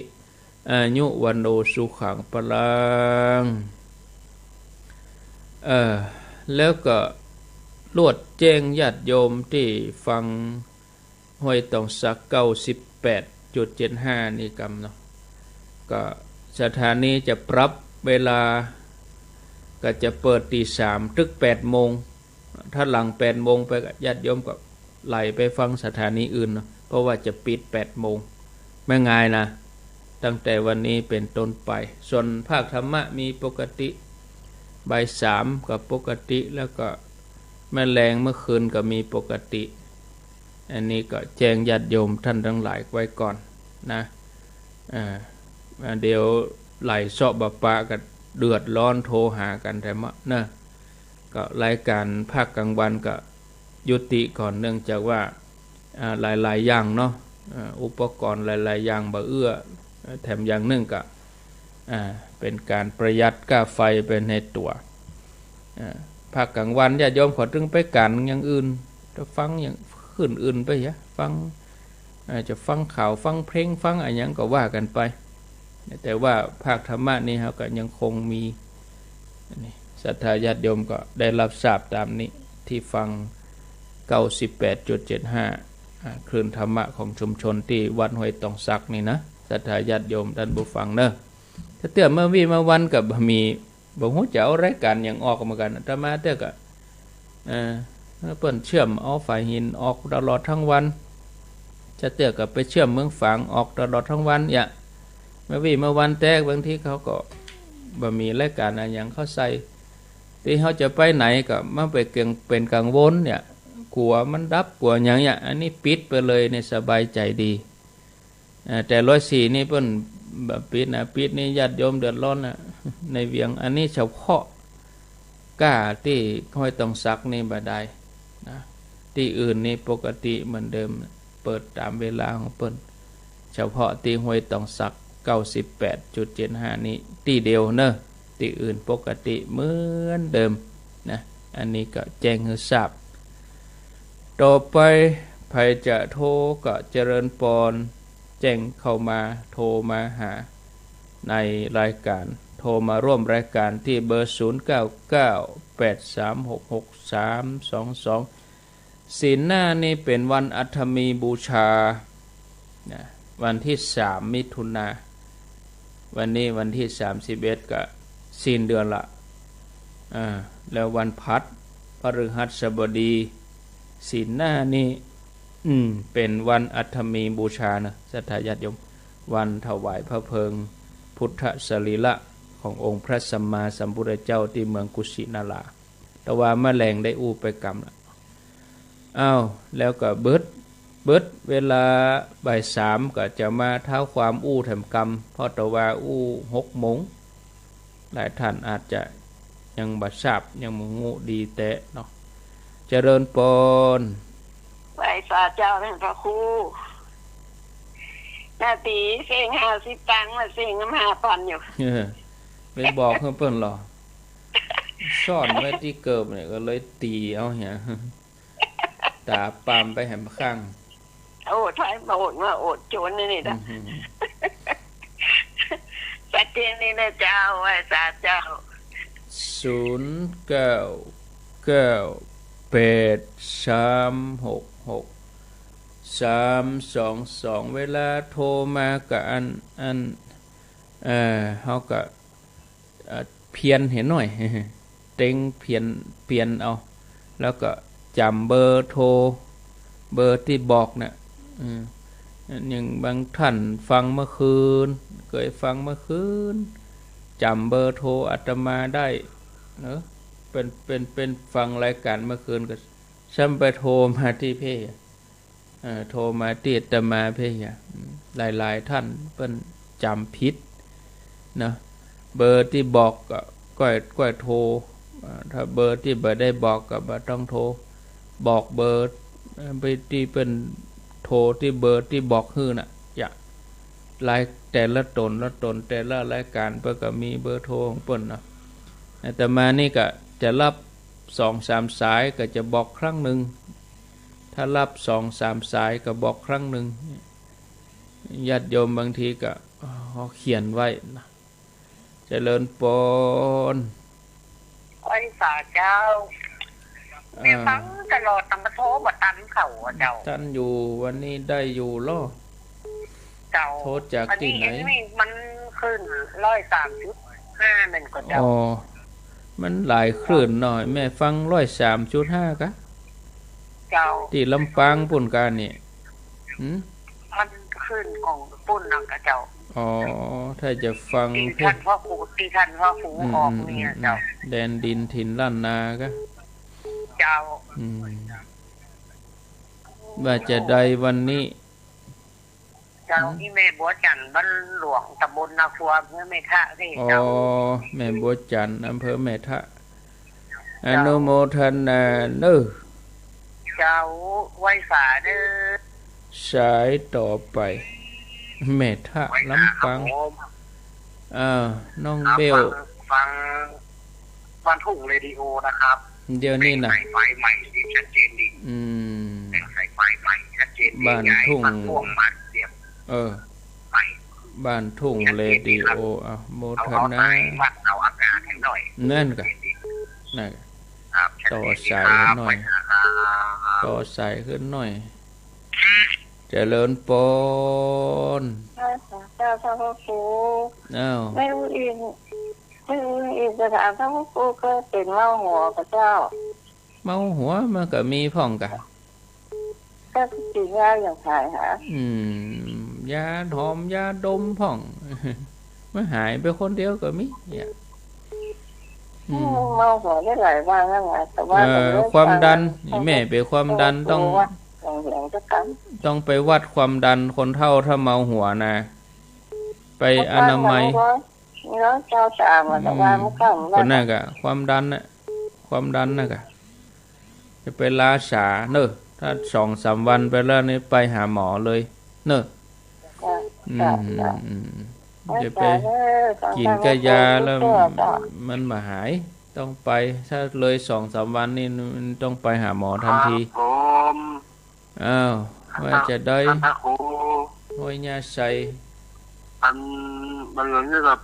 อายุวัณโณสุขังพลัง เอ่อ แล้วก็ลวดแจ้งญาติโยมตี้ฟังห้วยตองสัก เก้าสิบแปดจุดเจ็ดห้า นี่กำเนาะ ก็สถานีจะปรับเวลา ก็จะเปิดตี้สาม ตึกแปดโมง ถ้าหลังแปดโมงไปก็ญาติโยมก็ไหลไปฟังสถานีอื่นเนาะ เพราะว่าจะปิดแปดโมง บ่ง่ายนะ ตั้งแต่วันนี้เป๋นต้นไป ส่วนภาคธรรมะมีปกติ บ่ายสามก็ปกติ แล้วก็แม่แลงเมื่อคืนก็มีปกติ อันนี้ก็แจ้งญาติโยมท่านทั้งหลายไว้ก่อนนะ อ่า เดี๋ยวไหลเซาะบ่ปะก็เดือดร้อนโทรหากั๋นแถมเนาะ ก็รายการภาคกลางวันก็ยุติก่อน เนื่องจากว่า อ่า หลายๆ อย่างเนาะ อ่า อุปกรณ์หลายๆ อย่างบ่เอื้อ แถมอย่างนึ่งก็ อ่า เป๋นก๋านประหยัดก้าไฟไปในตั๋ว อ่า ภาคกลางวันญาติโยมเขาตึงไปก๋านอย่างอื่น จะฟังอย่างอื่นๆ ไปเหีย ฟัง อ่า จะฟังข่าว ฟังเพลง ฟังอะหยังก็ว่ากั๋นไป แต่ว่าภาคธรรมะนี่เฮาก็ยังคงมี อันนี้ศรัทธาญาติโยมก็ได้รับทราบต๋ามนี้ ตี้ฟัง เก้าสิบแปดจุดเจ็ดห้า อ่า คลื่นธรรมะของชุมชนตี้วัดห้วยตองสักนี่นะ ศรัทธาญาติโยมต้านผู้ฟังเนาะ แต่เตื้อเมื่อวี้เมื่อวันก็บ่มี บ่ฮู้จะเอารายก๋านหยังออกเหมือนกั๋น อาตมาเตื้อก็ เอ่อ เปิ้นเชื่อมเอาฝายหินออกตลอดตึงวัน จะเตื้อก็ไปเชื่อมเมืองฝางออกตลอดตึงวันเยียะ เมื่อวี้เมื่อวันแต๊ บางทีเขาก็บ่มีรายก๋านอะหยังเข้าใส่ ตี้เฮาจะไปไหนก็มาไปเกรง เป๋นกังวลเยียะ กั๋วมันดับ กั๋วหยังเยียะ อันนี้ปิดไปเลยนี่สบายใจ๋ดี เอ่อ แต่ร้อยสี่นี่เปิ้นบ่ปิดนะ ปิดนี่ญาติโยมเดือดร้อนนะ ในเวียง อันนี้เฉพาะก้าตี้ห้วยตองสักนี่บ่ได้นะ ตี้อื่นนี่ปกติเหมือนเดิม เปิดต๋ามเวลาของเปิ้น เฉพาะตี้ห้วยตองสัก เก้าสิบแปดจุดเจ็ดห้า นี่ตี้เดียวเนาะ ตี้อื่นปกติเหมือนเดิมนะ อันนี้ก็แจ้งหื้อทราบ ต่อไปใผจะโทรก็เจริญปอน แจ้งเข้ามา โทรมาหาในรายก๋าน โทรมาร่วมรายก๋านตี้เบอร์ ศูนย์เก้าเก้า แปดสามหกหก สามสองสอง ศีลหน้านี่เป๋นวันอัฐมีบูชานะ วันตี้สามมิถุนา วันนี้วันตี้สามสิบเอ็ดก็สิ้นเดือนละ อ่า แล้ววันพฤหัส พฤหัสบดี ศีลหน้านี่ อืม เป๋นวันอัฐมีบูชานะ ศรัทธาญาติโยม วันถวายพระเพลิงพุทธสรีระขององค์พระสัมมาสัมพุทธเจ้าตี้เมืองกุสินารา แต่ว่าเมื่อแลงได้อู้ไปกำละ อ้าว แล้วก็เบิด เบิดเวลาบ่ายสามก็จะมาเท้าความอู้แถมกำ เพราะแต่ว่าอู้หกโมง หลายท่านอาจจะยังบ่ทราบ ยังบ่ฮู้ดีแต๊เนาะ เจริญปอน ไหว้สาเจ้าต้านพระครู นาตีเซ้งห้าสิบตังค์ มาเซ้งนำห้าปันอยู่ เออ ไปบอกหื้อเปิ้นเหรอ ซ่อนไว้ตี้เกิบเนี่ย ก็เลยตี๋เอาเหีย ต๋าปามไปแหมข้าง โอ้ ถ้ามาโอด มาโอดโจรนี่นี่นะ อืม ชัดเจนนี่นะเจ้า ไหว้สาเจ้า ศูนย์เก้าเก้า แปดสามหกหก สามสองสอง เวลาโทรมาก็อัน อัน เอ่อ เฮาก็ เอ่อ เพียนหื้อหน่อย เต๊งเพียน เพียนเอา แล้วก็จ๋ำเบอร์โทร เบอร์ตี้บอกน่ะ อืม อย่างบางท่านฟังเมื่อคืน เกยฟังเมื่อคืน จ๋ำเบอร์โทรอาตมาได้ เออ เปิ้น เปิ้น เปิ้นฟังรายก๋านเมื่อคืนก็ ซ้ำไปโทรมาตี้เพ่ เอ่อ โทรมาตี้อาตมาเพ่ อืม หลายๆ ท่านเปิ้นจ๋ำผิดเนาะ เบอร์ตี้บอกก็ ก้อย ก้อยโทร อ่า ถ้าเบอร์ตี้บ่ได้บอกก็บ่ต้องโทร บอกเบอร์ เอ่อ ไปตี้เปิ้นโทรตี้เบอร์ตี้บอกหื้อน่ะ จะ ราย แต่ละต๋นละต๋น แต่ละรายก๋านเปิ้นก็มีเบอร์โทรของเปิ้นเนาะ อาตมานี่ก็จะรับสองสามสายก็จะบอกครั้งนึ่ง ถ้ารับสองสามสายก็บอกครั้งนึ่ง ญาติโยมบางทีก็ อ๋อ เขียนไว้นะ เจริญปอน ไหว้สาเจ้า อ่า แม่ฟังตลอด แต่มาโทรบ่ตันเขาอะเจ้า ตันอยู่ วันนี้ได้อยู่ลอ เจ้า โทรจากตี้ไหน อันนี้เห็นนี่มันขึ้นร้อยสามจุดห้านั่นก็เจ้า อ๋อ มันหลายคลื่นหน่อย แม่ฟังร้อยสามจุดห้ากะ เจ้า ตี้ลำปางปู้นกานี่ หืม มันขึ้นของปู้นนั่นกะเจ้า อ๋อ ถ้าจะฟัง ตี้ เพลง ต้านพระครู ตี้ต้านพระครู อืม ออก อืม เนี่ย อืม เจ้า แดนดินถิ่นล้านนาก็ เจ้า อืม ว่าจะใดวันนี้ เจ้า อืม นี่แม่บัวจันทร์ บ้านหลวง ตำบลนาครัว อำเภอแม่ทะ นี่ อ๋อ เจ้า แม่บัวจันทร์ อำเภอแม่ทะ เจ้า อนุโมทนาเน้อ เจ้า ไหว้สาเน้อ สายต่อไป แม่ทะ ไหว้สา ลำปาง ครับผม อ่า น้อง ครับ เบล ฟัง ฟัง บ้านทุ่งเรดิโอนะครับ เดี๋ยวนี้นะ แสงสายไฟใหม่ดี ชัดเจนดี อืม แสงสายไฟใหม่ชัดเจนดี บ้านทุ่ง ย้ายมาพ่วงมาเสียบ เออ ใหม่ บ้านทุ่งเรดิโอ ชัดเจนดีครับ อ่ะ โมทนา เอา เอาสายวัดเสาอากาศให้หน่อย นั่นกะ ชัดเจนดี นั่นกะ ครับ ชัดเจนดีครับ ต่อสายขึ้นหน่อย ไหว้สาครับ ต่อสายขึ้นหน่อย เจริญปอน เจ้า เจ้า เจ้าพระครู อ้าว แม่อู้อิน แม่อู้อินจะถามเจ้าพระครู เคยเป๋นเมาหัวก่อเจ้า เมาหัวมันก็มีพ่องกะ ก็กิ๋นยาอย่างหายหา อืม ยาหอม ยาดมพ่อง มันหายไปคนเดียวก็มีเนี่ย อืม เมาหัวได้หลายวันแล้วนะ แต่ว่า เอ่อ ความดัน แม่เป๋นความดัน ต้อง ต้องไปวัดความดัน คนเฒ่าถ้าเมาหัวนะ ไปอนามัย มีร้อยเก้าสามอะ แต่ว่ามันก็ อืม คนนั้นกะ ความดันน่ะ ความดันน่ะกะ จะไปล้าสาเน้อ ถ้าสองสามวันไปแล้วนี่ไปหาหมอเลยเน้อ จ้ะ อืม จ้ะ อืม จ้ะ อืม อย่าไปกิ๋นกะยาแล้วมันบ่หาย ต้องไป ถ้าเลยสองสามวันนี่มันต้องไปหาหมอทันที ครับผม อ้าว ว่าจะได้ ท่านพระครู ห้วยหญ้าไซ อัน มันเหมือนกับ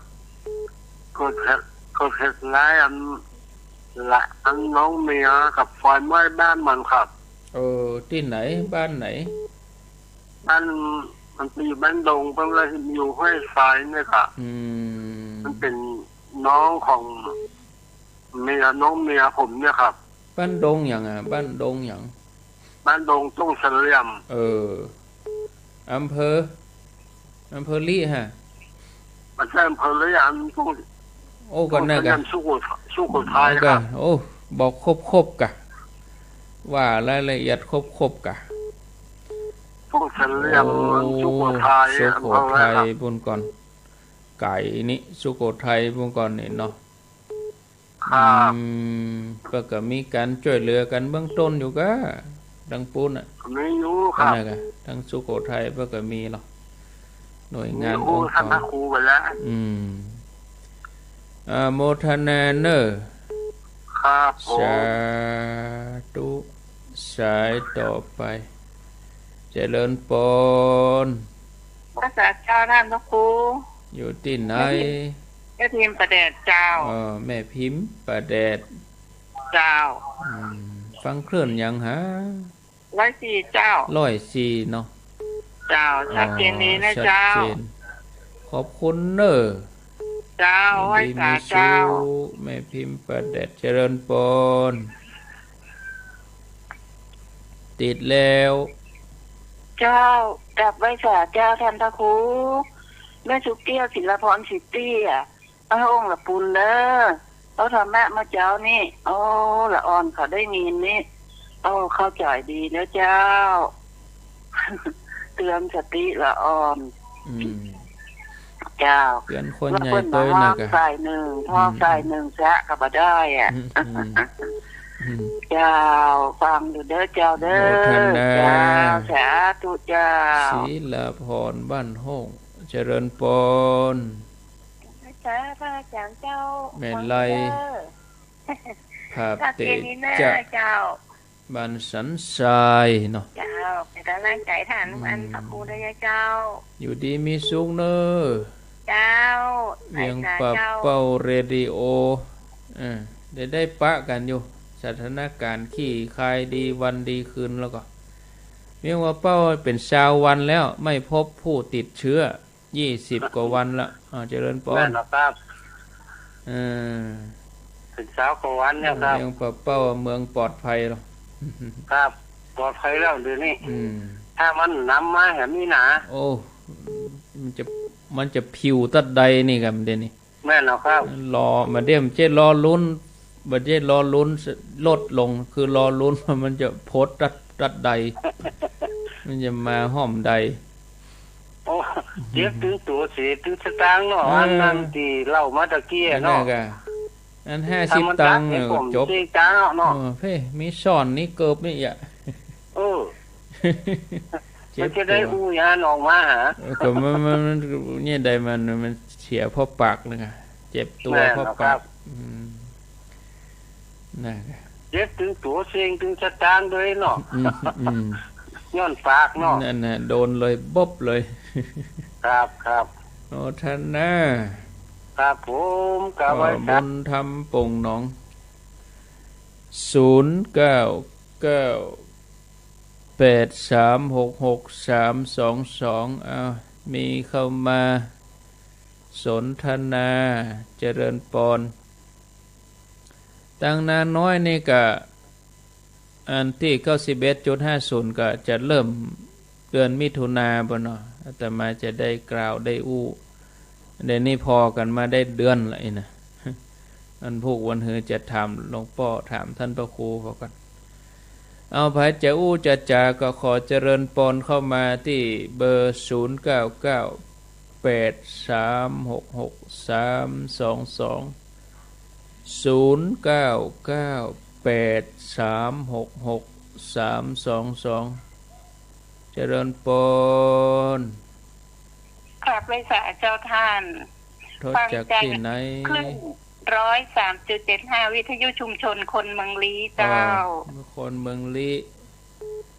เกิดเหตุ เกิดเหตุร้ายอัน ละ อันน้องเมียกับไฟไหม้บ้านมันครับ เออ ตี้ไหน บ้านไหน บ้าน มันไปอยู่บ้านดง เปิ้นเลยอยู่ห้วยทรายเนี่ยครับ อืม มันเป๋นน้องของเมีย น้องเมียผมเนี่ยครับ บ้านดงหยังอะ บ้านดงหยัง บ้านดงต้งเสลี่ยม เออ อำเภอ อำเภอลี้ฮะ บ่ใจ้อำเภอลี้ อันต้ง โอ้ ก็นั่นกะ ต้งเสลี่ยม สุโขทัย สุโขทัย เออ ครับ โอ้ บอกครบๆ กะ ว่ารายละเอียดครบๆ กะ ต้งเสลี่ยม โอ้ สุโขทัย สุโขทัย อำเภออะไรครับ ปุ้นก่อน ไก๋นี่ สุโขทัยปุ้นก่อนนี่เนาะ ครับ อืม เปิ้นก็มีก๋านจ้วยเหลือกั๋นเบื้องต้นอยู่กะ ตังปุ้นน่ะ มีอยู่ครับ อันนั้นกะ ตังสุโขทัยเปิ้นก็มีลอ หน่วยงาน โอ้ องค์กร ท่านพระครูไปแล้ว อืม อนุโมทนาเน้อ ครับผม สาธุ สายต่อไป เจริญปอน ไหว้สาเจ้าท่านพระครู อยู่ตี้ไหน แม่พิมพ์ แม่พิมพ์ป่าแดดเจ้า เออ แม่พิมพ์ป่าแดด เจ้า อืม ฟังคลื่นหยังฮะ ร้อยสี่เจ้า ร้อยสี่เนาะ เจ้า อ๋อ ชัดเจนดีนะเจ้า ชัดเจน ขอบคุณเน้อ เจ้า ยินดี ไหว้สาเจ้า มีสุข แม่พิมพ์ป่าแดด เจริญปอน ติดแล้ว เจ้า กราบไหว้สาเจ้าท่านพระครู แม่สุเกี้ยว ศิลปร ศรีเตี้ย พระองค์ละปูนเน้อ เอาธรรมะมาเจ้านี่ โอ้ ละอ่อนเขาได้ยินนี่ โอ้ เข้าใจ๋ดีเน้อเจ้า เตือนสติละอ่อน อืม เจ้า เตือนคนใหญ่โตนะกะ ว่าเปิ้นมาห้ามฝ่ายนึ่ง อืม ห้ามฝ่ายนึ่งซะก็บ่ได้อะ อืม อืม อืม เจ้า ฟังอยู่เน้อเจ้าเน้อ โมทนา เจ้า สาธุเจ้า ศิลปร บ้านห้อง เจริญปอน สาธุพระอาจ๋ารย์เจ้า แม่นไร ฟังเน้อ ภาพเตะ ชัดเจนดีเน้อ จะ เจ้า บ้านสันทรายเนาะ เจ้า เป๋นก๋ำลังใจ๋ท่าน อืม อันพระครูเน้อเจ้า อยู่ดีมีสุขเน้อ เจ้า เวียงป่าเป้าเรดิโอ เออ ได้ ได้ปะกั๋นอยู่ สถานการณ์คลี่คลายดีวันดีคืนแล้วก็ เวียงป่าเป้าเป๋นซาววันแล้ว ไม่พบผู้ติดเชื้อ ยี่สิบกว่าวันละ อ่า เจริญปอน แม่นแล้วครับ เออ เป๋นซาวกว่าวันแล้วครับ เวียงป่าเป้าเมืองปลอดภัยแล้ว ครับ ปลอดภัยแล้วเดี๋ยวนี้ อืม ถ้ามันนำมาแบบนี้นะ โอ้ มันจะ มันจะผิวตัดใดนี่ครับ เดี๋ยวนี้ แม่นแล้วครับ ลอ บ่าเดี่ยวมันจะลอลุ้น บ่าเดี่ยวลอลุ้นลดลง คือลอลุ้นว่ามันจะพดตัด ตัดใด มันจะมาฮ่อมใด โอ้ เจ็บตึงตั๋วเสียตึงสตางค์เนาะ เออ อันนั้นตี้เล่ามาตะกี้ อันนั้น เนาะ ก็ อันห้าสิบ ตังค์ เออ ผม จบ เสียตังค์เนาะ เออ เพ่ มีซ่อนนี่เกิบนี่อ่ะ เออ เจ็บตั๋ว มันจะได้อู้ยานออกมาหา เออ ก็มัน มัน มัน เนี่ยใดมัน มันเสียเพราะปากเลยอะ เจ็บตั๋ว แม่น เพราะปาก ครับ อืม นั่น เจ็บตึงตั๋วเสียตึงสตางค์ด้วยเนาะ อืม อืม ย้อนปากเนาะ นั่นน่ะ โดนเลย บ๊บเลย ครับ ครับ โมทนา ครับผม กราบไหว้ ก็ สา บุญธรรม ป่งหนอง ศูนย์เก้าเก้า แปดสามหกหกสามสองสอง อ้าว มีเข้ามาสนทนา เจริญปอน ตังนาน้อยนี่ก็ อันตี้ เก้าสิบเอ็ดจุดห้าศูนย์ ก็จะเริ่มเดือนมิถุนาบ่เนาะ อาตมาจะได้กล่าวได้อู้ เดี๋ยวนี้ผ่อกั๋นมาได้เดือนละอี้นะ อันพูกวันหือจะถามหลวงป้อ ถามต้านพระครูเขาก่อน เอา ใผจะอู้จะจ๋าก็ขอเจริญปอนเข้ามาตี้เบอร์ ศูนย์เก้าเก้า แปดสามหกหกสามสองสอง ศูนย์เก้าเก้า แปดสามหกหกสามสองสอง เจริญปอน กราบไหว้สาเจ้าท่าน โทรจากตี้ไหน ฟังจากคลื่น ร้อยสามจุดเจ็ดห้า วิทยุชุมชนคนเมืองลี้เจ้า อ๋อ คนเมืองลี้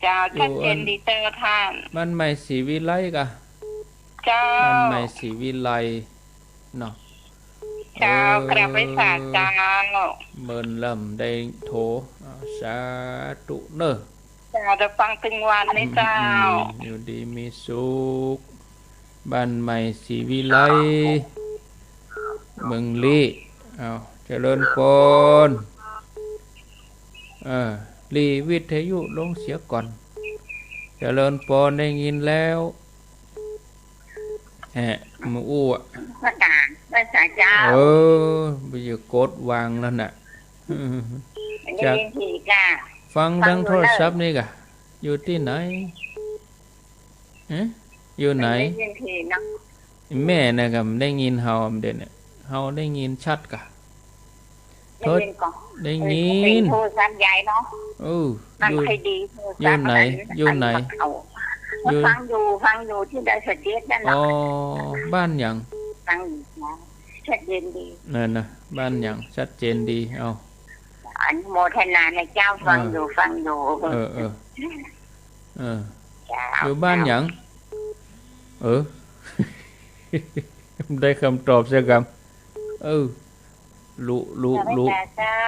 เจ้า อยู่ ชัดเจนดีเจ้าท่าน บ้านใหม่ศรีวิไลกะ เจ้า บ้านใหม่ศรีวิไลเนาะ เจ้า เออ กราบไหว้สาเจ้า เมินลำได้โทร อ่า สาธุเนอะ เจ้า ได้ฟังตึงวันนี้เจ้า อืม อืม อยู่ดีมีสุข บ้านใหม่ศรีวิไล เมืองลี้ เอา เจริญปอน เออ หลีวิทยุลงเสียก่อน เจริญปอน ได้ยินแล้ว แหะ มาอู้อะ พระอาจารย์ พระอาจารย์เจ้า เออ ไปอยู่กดวางแล้วน่ะ ได้ยินทีกะ ฟังทางโทรศัพท์นี่กะ อยู่ตี้ไหน ฮะ อยู่ไหน ได้ยินทีเนาะ แม่น่ะกะได้ยินเฮาเด่นน่ะ เฮาได้ยินชัดกะ ได้ยินก่อน ได้ยิน เออ เป็นโทรศัพท์ยายเนาะ เออ มัน อยู่ ค่อยดี โทรศัพท์ อยู่ไหน อันนั้น อยู่ไหน อันเก่า อยู่ ฟังอยู่ ฟังอยู่ตี้ดอยสะเก็ดนั่นน่ะ อ๋อ บ้านหยัง ฟังอยู่นะ ชัดเจนดี นั่นน่ะ บ้านหยัง ชัดเจนดี เอา อนุโมทนานะเจ้า ฟังอยู่ เออ ฟังอยู่ เออ เออ เออ เจ้า อยู่บ้านหยัง เออ ได้กำตอบเสียกำ เออ ลุ ลุ ลุ เจ้า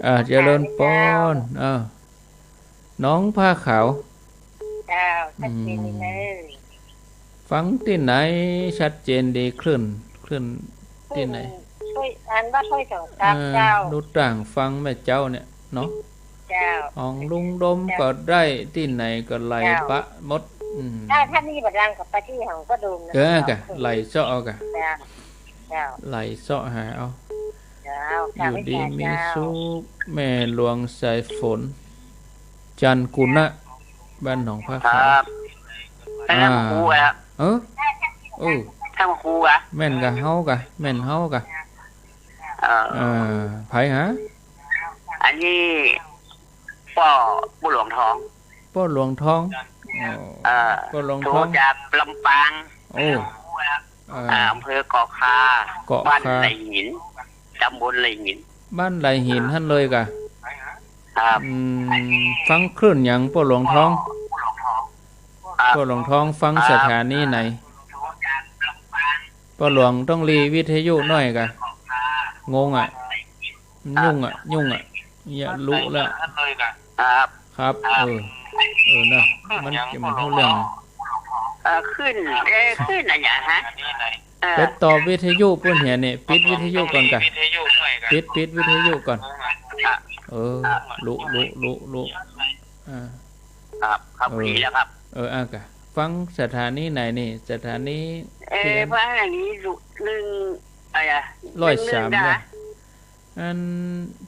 อ่า เจริญปอน เจ้า อ่า น้องผ้าขาว เจ้า ชัดเจนดีเลย อืม ฟังตี้ไหน ชัดเจนดี คลื่น คลื่นตี้ไหน ถ้วย อันว่าถ้วยสองครับ อ่า เจ้า ดูต่างฟังแม่เจ้าเนี่ยเนาะ เจ้า ของลุงดมก็ได้ ตี้ไหนก็ไหล เจ้า ปะหมด อืม ถ้า ถ้ามีบ่ดังก็ไปตี้ของป้าดมนะ เออ เจ้า กะ ไหลเซาะเอากะ เจ้า เจ้า ไหลเซาะหาเอา เจ้า อยู่ดีมีสุข แม่หลวงสายฝน จันทร์กุณะ บ้านหนองผ้าขาว ครับ อ่า ท่านครูอะ เออ เออ ท่านครูอะ แม่นกะเฮากะ แม่นเฮากะ เออ เออ ใผฮะ อันนี้ป้อ ป้อหลวงทอง ป้อหลวงทอง อ๋อ เออ ป้อหลวงทอง โทรจากลำปาง โอ้ เออ อ่า อำเภอเกาะคา เกาะคา บ้านไหล่หิน ตำบลไหล่หิน บ้านไหล่หินหั้นเลยกะ ครับ อืม ฟังคลื่นหยังป้อหลวงทอง ครับ ป้อหลวงทองฟัง ครับ สถานีไหน ป้อหลวงต้องหลีวิทยุหน้อยกะ งงอะ ยุ่งอะ ยุ่งอะ เนี่ยลุแล้ว ครับ ครับ เออ เออ นะ มันจะมาเข้าเรื่อง เออ คลื่น เออ คลื่นอะหยังฮะ เออ ไปตอบวิทยุปู้นเหียนี่ ปิดวิทยุก่อนกะ ปิด ปิดวิทยุก่อน อ่ะ เออ ลุ ลุ ลุ ลุ อ่า ครับ ครับ เออ ดีแล้วครับ เออ อ่ะกะ ฟังสถานีไหนนี่ สถานี เออ ตี้อั้น เพราะอันนี้อยู่หนึ่ง อะไรอะ ร้อยสาม หนึ่งหนึ่ง นะ นะ อัน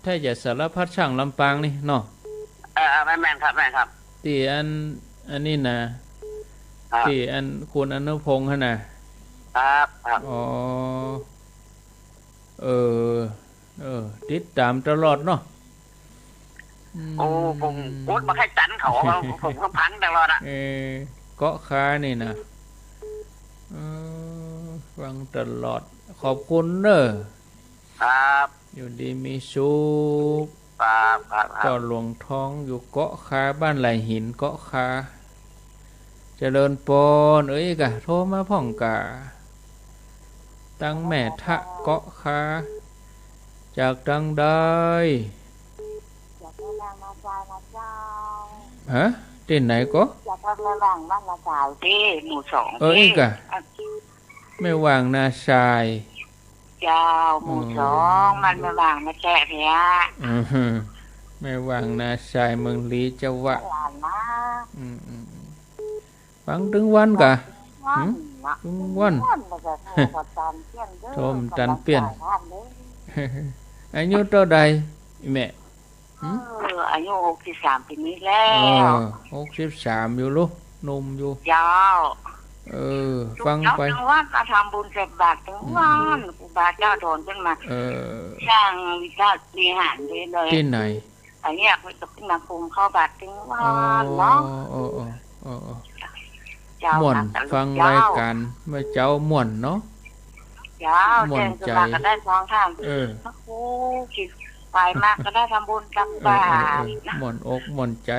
ถ้าจะสารพัดช่างลำปางนี่เนาะ เออ เออ แม่นๆ ครับ แม่นครับ ตี้อัน อันนี้นะ ครับ ตี้อันคุณอนุพงษ์หั่นนะ ครับ ครับ อ๋อ เออ เออ ติดต๋ามตลอดเนาะ อืม โอ้ ผมกดบ่ใค่ตันเขา ผมก็ฟังตลอดอะ เออ เกาะคานี่นะ เออ ฟังตลอด ขอบคุณเน้อ ครับ อยู่ดีมีสุข ครับ ครับ ครับ เจ้าหลวงทองอยู่เกาะคา บ้านไหล่หินเกาะคา เจริญปอน เอ้ยกะ โทรมาพ่องกา ตังแม่ทะเกาะคา จากตังใด จากแม่วางนาซายนะเจ้า ฮะ ตี้ไหนก็ จากแม่วางบ้านนาซายตี้ หมู่สอง เออ ตี้ เอ้ยกะ อ่ะ แม่วางนาซาย เจ้า หมู่สอง อ๋อ บ้านแม่วางนาแจ้เพีย อือฮึ แม่วางนาซาย เมืองลี้เจ้าวะ หลานนะ อืม อืม อืม ฟังตึงวันกะ วัน หึ นะ ตึงวัน ตึงวัน แล้วก็โทรบ่ตันเปี้ยนเด้อ โทรบ่ตันเปี้ยน กำลังใจท่านเด้อ อายุเต้าใด อีแม่ หึ เออ อายุหกสิบสามปี๋นี้แล้ว เออ หกสิบสามอยู่ลูก หนุ่มอยู่ เจ้า เออ ฟังไป ตึงวัน มาทำบุญใส่บาตรตึงวัน อืม ครูบาเจ้าโดนขึ้นมา เออ สร้างวิหาร ตี้ไหน อันเนี้ยมันจะขึ้นมาคุมเข้าบาตรตึงวันเนาะ อ๋อ อ๋อ อ๋อ อ๋อ เจ้า ม่วน ฟังรายก๋านเมื่อเจ๊าม่วนเนาะ เจ้า ม่วนใจ๋ แจ้งขึ้นมาก็ได้ฟังท่าน เออ พระครูกินไปมาก็ได้ทำบุญตักบาตร เออ เออ เออ ม่วนอกม่วนใจ๋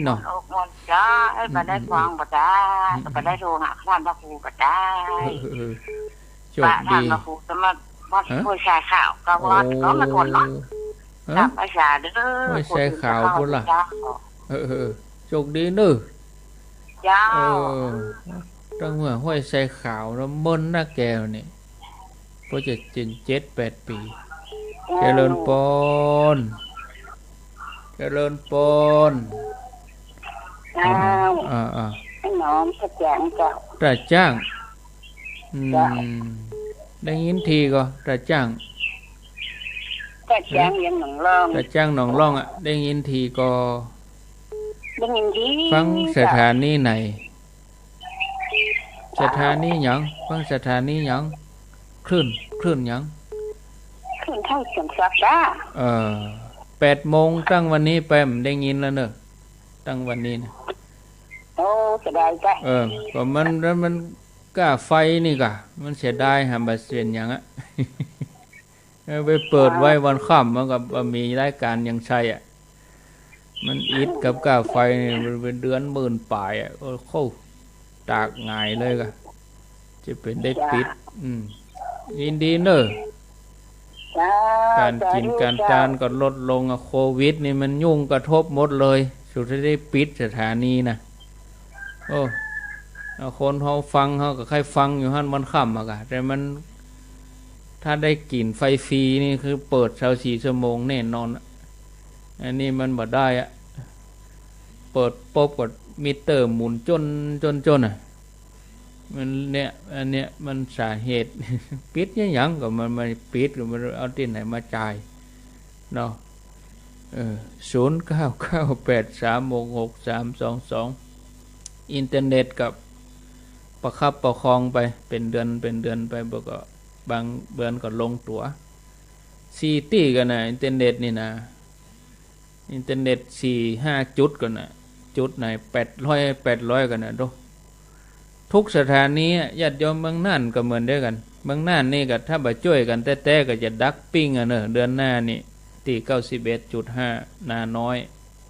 เนาะ ม่วนอกม่วนใจ๋ อืม บ่ได้ฟังบ่ได้ อืม ก็บ่ได้โทรหาท่านพระครูบ่ได้ เออ เออ เออ โชคดี พระท่านพระครูสมบัติ ฮะ ห้วยทรายขาว ก็วัด โอ้ ก็มาก่อนเนาะ ฮะ ตามภาษาเด้อ ห้วยทรายขาว คนอื่นก็เข้า พุ้นล่ะ เจ้า เออ เออ เออ โชคดีเน้อ เจ้า เออ ตั้งเมื่อห้วยทรายขาวแล้วเมินนักแกนี่ พอจะเจ็ด เจ็ดแปดปี๋ เจ้า เจริญปอน เจริญปอน อ้าว อ่า อ่า ไอ้หนอมตาจ้างเจ้า ตาจ้าง อืม เจ้า ได้ยินทีก่อ ตาจ้าง ตาจ้างเวียงหนองล่อง ตาจ้างหนองล่องอะ ได้ยินทีก่อ ได้ยินที ฟังสถานีไหน สถานีหยัง ฟังสถานีหยัง คลื่น คลื่นหยัง คลื่นไทยเสียงสากล เออ แปดโมงตั้งวันนี้ไปบ่ได้ยินแล้วเน้อ ตั้งวันนี้นะ โอ้ เสียดายจ้ะ เออ ก็มัน มัน ก้าไฟนี่ก่ะ มันเสียดาย หาบ่เสียหยังอะ เออ ไปเปิดไว้วันค่ำมันก็บ่มีรายก๋านหยังใส่อะ มันอิดกับก้าไฟนี่ มันเป๋นเดือนหมื่นป๋ายอะ โอ้โห ตากหงายเลยก่ะ จะเป๋นได้ปิด อืม ยินดีเน้อ เจ้า ก๋านกิ๋น สาธุ ก๋านตาน เจ้า ก็ลดลงอะ โควิดนี่มันยุ่งกระทบหมดเลย สุดท้ายได้ปิดสถานีนะ โอ้ เอาคนเฮาฟัง เฮาก็ใค่ฟังอยู่หั้นวันค่ำอะก่ะ แต่มัน ถ้าได้กิ๋นไฟฟรีนี่คือเปิดซาวสี่ชั่วโมงแน่นอนอะ อันนี้มันบ่ได้อะ เปิดปุ๊บก็มิเตอร์หมุนจ้น จ้น จ้นอะ มันเนี่ย อันเนี้ยมันสาเหตุ ปิดหยัง ก็มัน มันปิด ก็มันเอาตี้ไหนมาจ่าย เนาะ เออ ศูนย์เก้าเก้าแปดสามหกหกสามสองสอง อินเทอร์เน็ตก็ประคับประคองไป เป๋นเดือน เป๋นเดือนไป บ่ก็บางเดือนก็ลงตั๋ว สี่ตี้ก่อนะ อินเทอร์เน็ตนี่นะ อินเทอร์เน็ตสี่ห้าจุดก่อนะ จุดไหนแปดร้อย แปดร้อยก่อนะ ดู ทุกสถานีอะ ญาติโยมเมืองน่านก็เหมือนเดียวกั๋น เมืองน่านนี่ก็ถ้าบ่จ้วยกั๋นแต๊ๆ ก็จะดักปิ้งอะเนอะ เดือนหน้านี่ ตี้เก้าสิบเอ็ดจุดห้า นาน้อย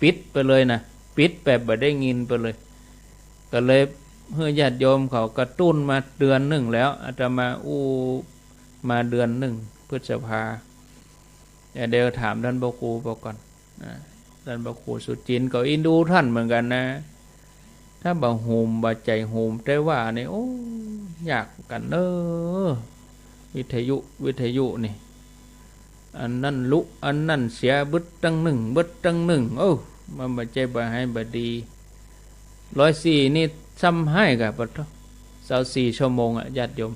ปิดไปเลยนะ ปิดแบบบ่ได้ยินไปเลย ก็เลยหื้อญาติโยมเขากระตุ้นมาเดือนนึ่งแล้ว อาตมาอู้มาเดือนนึ่ง พฤษภา เดี๋ยวถามต้านพระครูไปก่อนนะ ต้านพระครูสุจินต์ก็อินดูต้านเหมือนกั๋นนะ ถ้าบ่ฮูม บ่ใจ๋ฮูม แต่ว่านี่ โอ้ ยากกั๋นเน้อ วิทยุ วิทยุนี่ อันนั้นลุ อันนั้นเสีย บึดตังนึ่ง บึดตังนึ่ง โอ้ มันบ่ใจ้บ่หายบ่ดี ร้อยสี่นี่ซ้ำฮ้ายก่ะ ปะโธ่ ซาวสี่ชั่วโมงอะ ญาติโยม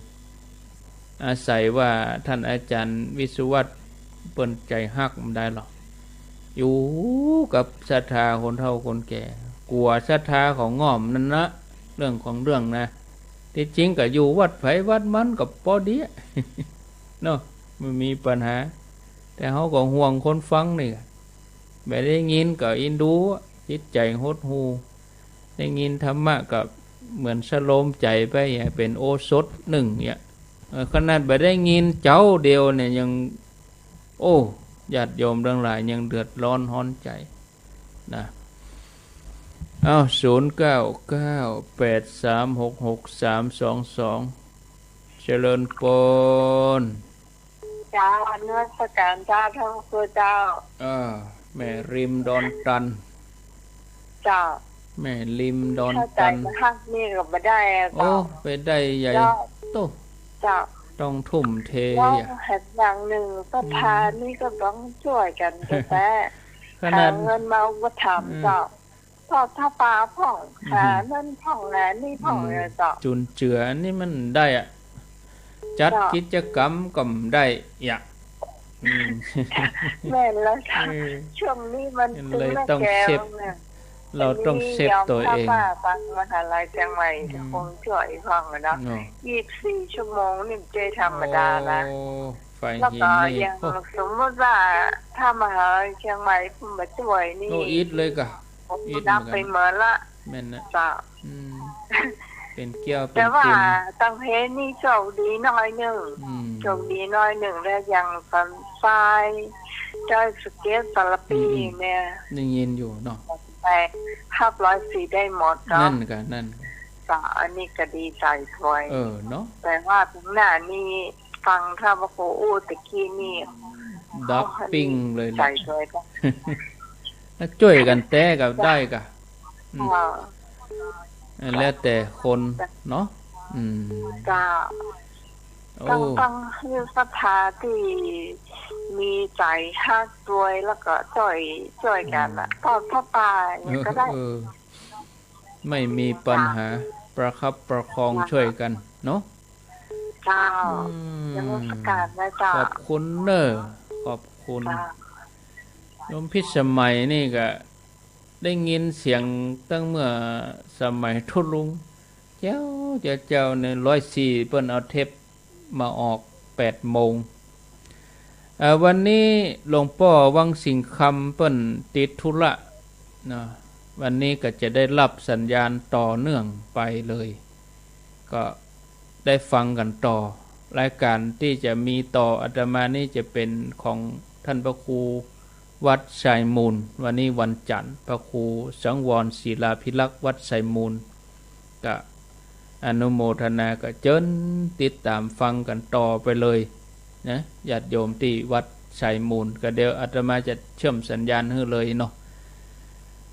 อาศัยว่าต้านอาจ๋ารย์วิศวัตรเปิ้นใจ๋ฮักบ่ได้หรอก อยู่กับศรัทธาคนเฒ่าคนแก่ กั๋วศรัทธาเขาง่อมนั่นนะ เรื่องของเรื่องนะ ตี้จริงก็อยู่วัดใผวัดมันก็ปอดีอะ เนาะ บ่มีปัญหา แต่เฮาก็ห่วงคนฟังนี่ บ่ได้ยินก็อินดู จิตใจ๋หดหู่ ได้ยินธรรมะก็เหมือนสโลมใจ๋ไปอะ เป๋นโอสถนึ่งเนี่ย เออ ขนาดบ่ได้ยินเจ้าเดียวเนี่ยยัง โอ้ ญาติโยมตังหลายยังเดือดร้อนฮ้อนใจ๋นะ เอ้า ศูนย์เก้าเก้า แปดสามหกหก สามสองสอง เจริญปอน เจ้า นมัสก๋านเจ้า ต้านพระครูเจ้า เออ แม่ริมดอนตัน เจ้า แม่ริมดอนตัน ถ้าใจ๋บ่ฮักนี่ก็บ่ได้อะ โอ้ เจ้า ไปได้ใหญ่ เจ้า โต้ เจ้า ต้องทุ่มเท แล้ว อะ แถมอย่างนึ่ง ศรัทธา อืม นี่ก็ต้องจ้วยกั๋นแต๊ๆ ขนาด หาเงินมาอุปถัมภ์ อืม เจ้า ทอดผ้าป่าพ่อง อืม หานั่นพ่อง หานี่พ่อง อืม เนี่ยเจ้า จุนเจืออันนี้มันได้อะ จัด เจ้า กิจกรรมก็ได้อะ อืม แม่นแล้วเจ้า เออ ช่วงนี้มัน มันเลย ตึงหน้า ต้อง แก้ว เซฟ เนี่ย เราต้องเซฟตัวเอง อันนี้ยอมผ้าป่าตังมหาลัยเจียงใหม่ อืม คงจ้วยพ่องอะเนาะ เนาะ ยี่สิบสี่ชั่วโมงนี่มันบ่ใจ้ธรรมดานะ โอ้ ฝ่ายหินนี่ แล้วก็อย่าง โอ้ สมมุติว่าถ้ามหาลัยเจียงใหม่เปิ้นบ่จ้วยนี่ โอ้ อิดเลยก่ะ ผม อิดเหมือนกั๋น นับไปเมินละ แม่นนะ เจ้า อืม เป๋นแก้วเป๋น แต่ว่า กุล ตังเพนี่โชคดีหน้อยนึ่ง อืม โชคดีหน้อยนึ่ง แล้วอย่างสันทราย ดอยสะเก็ด สารภี อืม เนี่ย ได้ยินอยู่เนาะ ไปฮับร้อยสี่ได้หมดเนาะ นั่นก่ะ นั่นก่ะ เจ้า อันนี้ก็ดีใจ๋ตวย เออ เนาะ แต่ว่าตังหน้านี่ ฟังต้านพระครูอู้ตะกี้นี่ ดับปิ้งเลยแหละ ใจ๋ตวย แล้วจ้วยกั๋นแต๊ก็ได้ก่ะ อืม เจ้า แล้วแต่คนเนาะ อืม เจ้า โอ้ ต้อง ต้องหื้อศรัทธาตี้มีใจ๋ฮักตวย แล้วก็จ้วย จ้วยกั๋นอะ อืม ทอดผ้าป่าอย่างนี้ก็ได้ เออ เออ ไม่มีปัญหา ประคับประคอง เจ้า จ้วยกั๋นเนาะ เจ้า อืม นมัสก๋านนะเจ้า ขอบคุณเน่อ ขอบคุณ เจ้า โยมพิสมัยนี่ก็ได้ยินเสียงตั้งเมื่อสมัยตุ๊ลุง แจ๋ว แจ๋ว แจ๋วเนี่ย ร้อยสี่เปิ้นเอาเทปมาออกแปดโมง เอ่อ วันนี้หลวงป้อวังสิงห์คำเปิ้นติดธุระเนาะ วันนี้ก็จะได้รับสัญญาณต่อเนื่องไปเลย ก็ได้ฟังกั๋นต่อ รายก๋านตี้จะมีต่ออาตมานี่จะเป๋นของต้านพระครูวัดไชยมูล วันนี้วันจั๋นทร์ พระครูสังวรศิลาภิรักษ์วัดไชยมูล ก็อนุโมทนา ก็เจิญติดต๋ามฟังกั๋นต่อไปเลยนะ ญาติโยมตี้วัดไชยมูล ก็เดี๋ยวอาตมาจะเชื่อมสัญญาณหื้อเลยเนาะ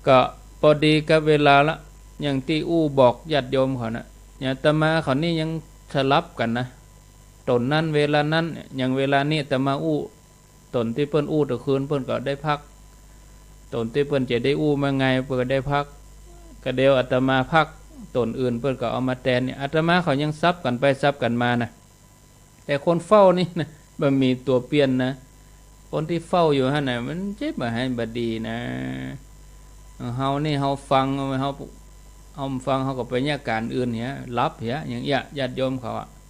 ก็ปอดีกับเวลาละ อย่างตี้อู้บอกญาติโยมเขานะ อย่างอาตมาเขานี่ยังสลับกั๋นนะ ต๋นนั้นเวลานั้น อย่างเวลานี้อาตมาอู้ ต๋นตี้เปิ้นอู้ตะคืนเปิ้นก็ได้พัก ต๋นตี้เปิ้นจะได้อู้มาไงเปิ้นก็ได้พัก ก็เดี๋ยวอาตมาพัก ต๋นอื่นเปิ้นก็เอามาแตนเนี่ย อาตมาเขายังสับกั๋นไปสับกั๋นมานะ แต่คนเฝ้านี่นะ บ่มีตั๋วเปลี่ยนนะ คนตี้เฝ้าอยู่หั้นน่ะ มันเจ็บบ่หื้อบ่ดีนะ เฮานี่เฮาฟัง เฮา เฮาฟัง เฮาก็ไปเยียะก๋านอื่นเหีย หลับเหีย อย่างเอี้ย ญาติโยมเขาอะ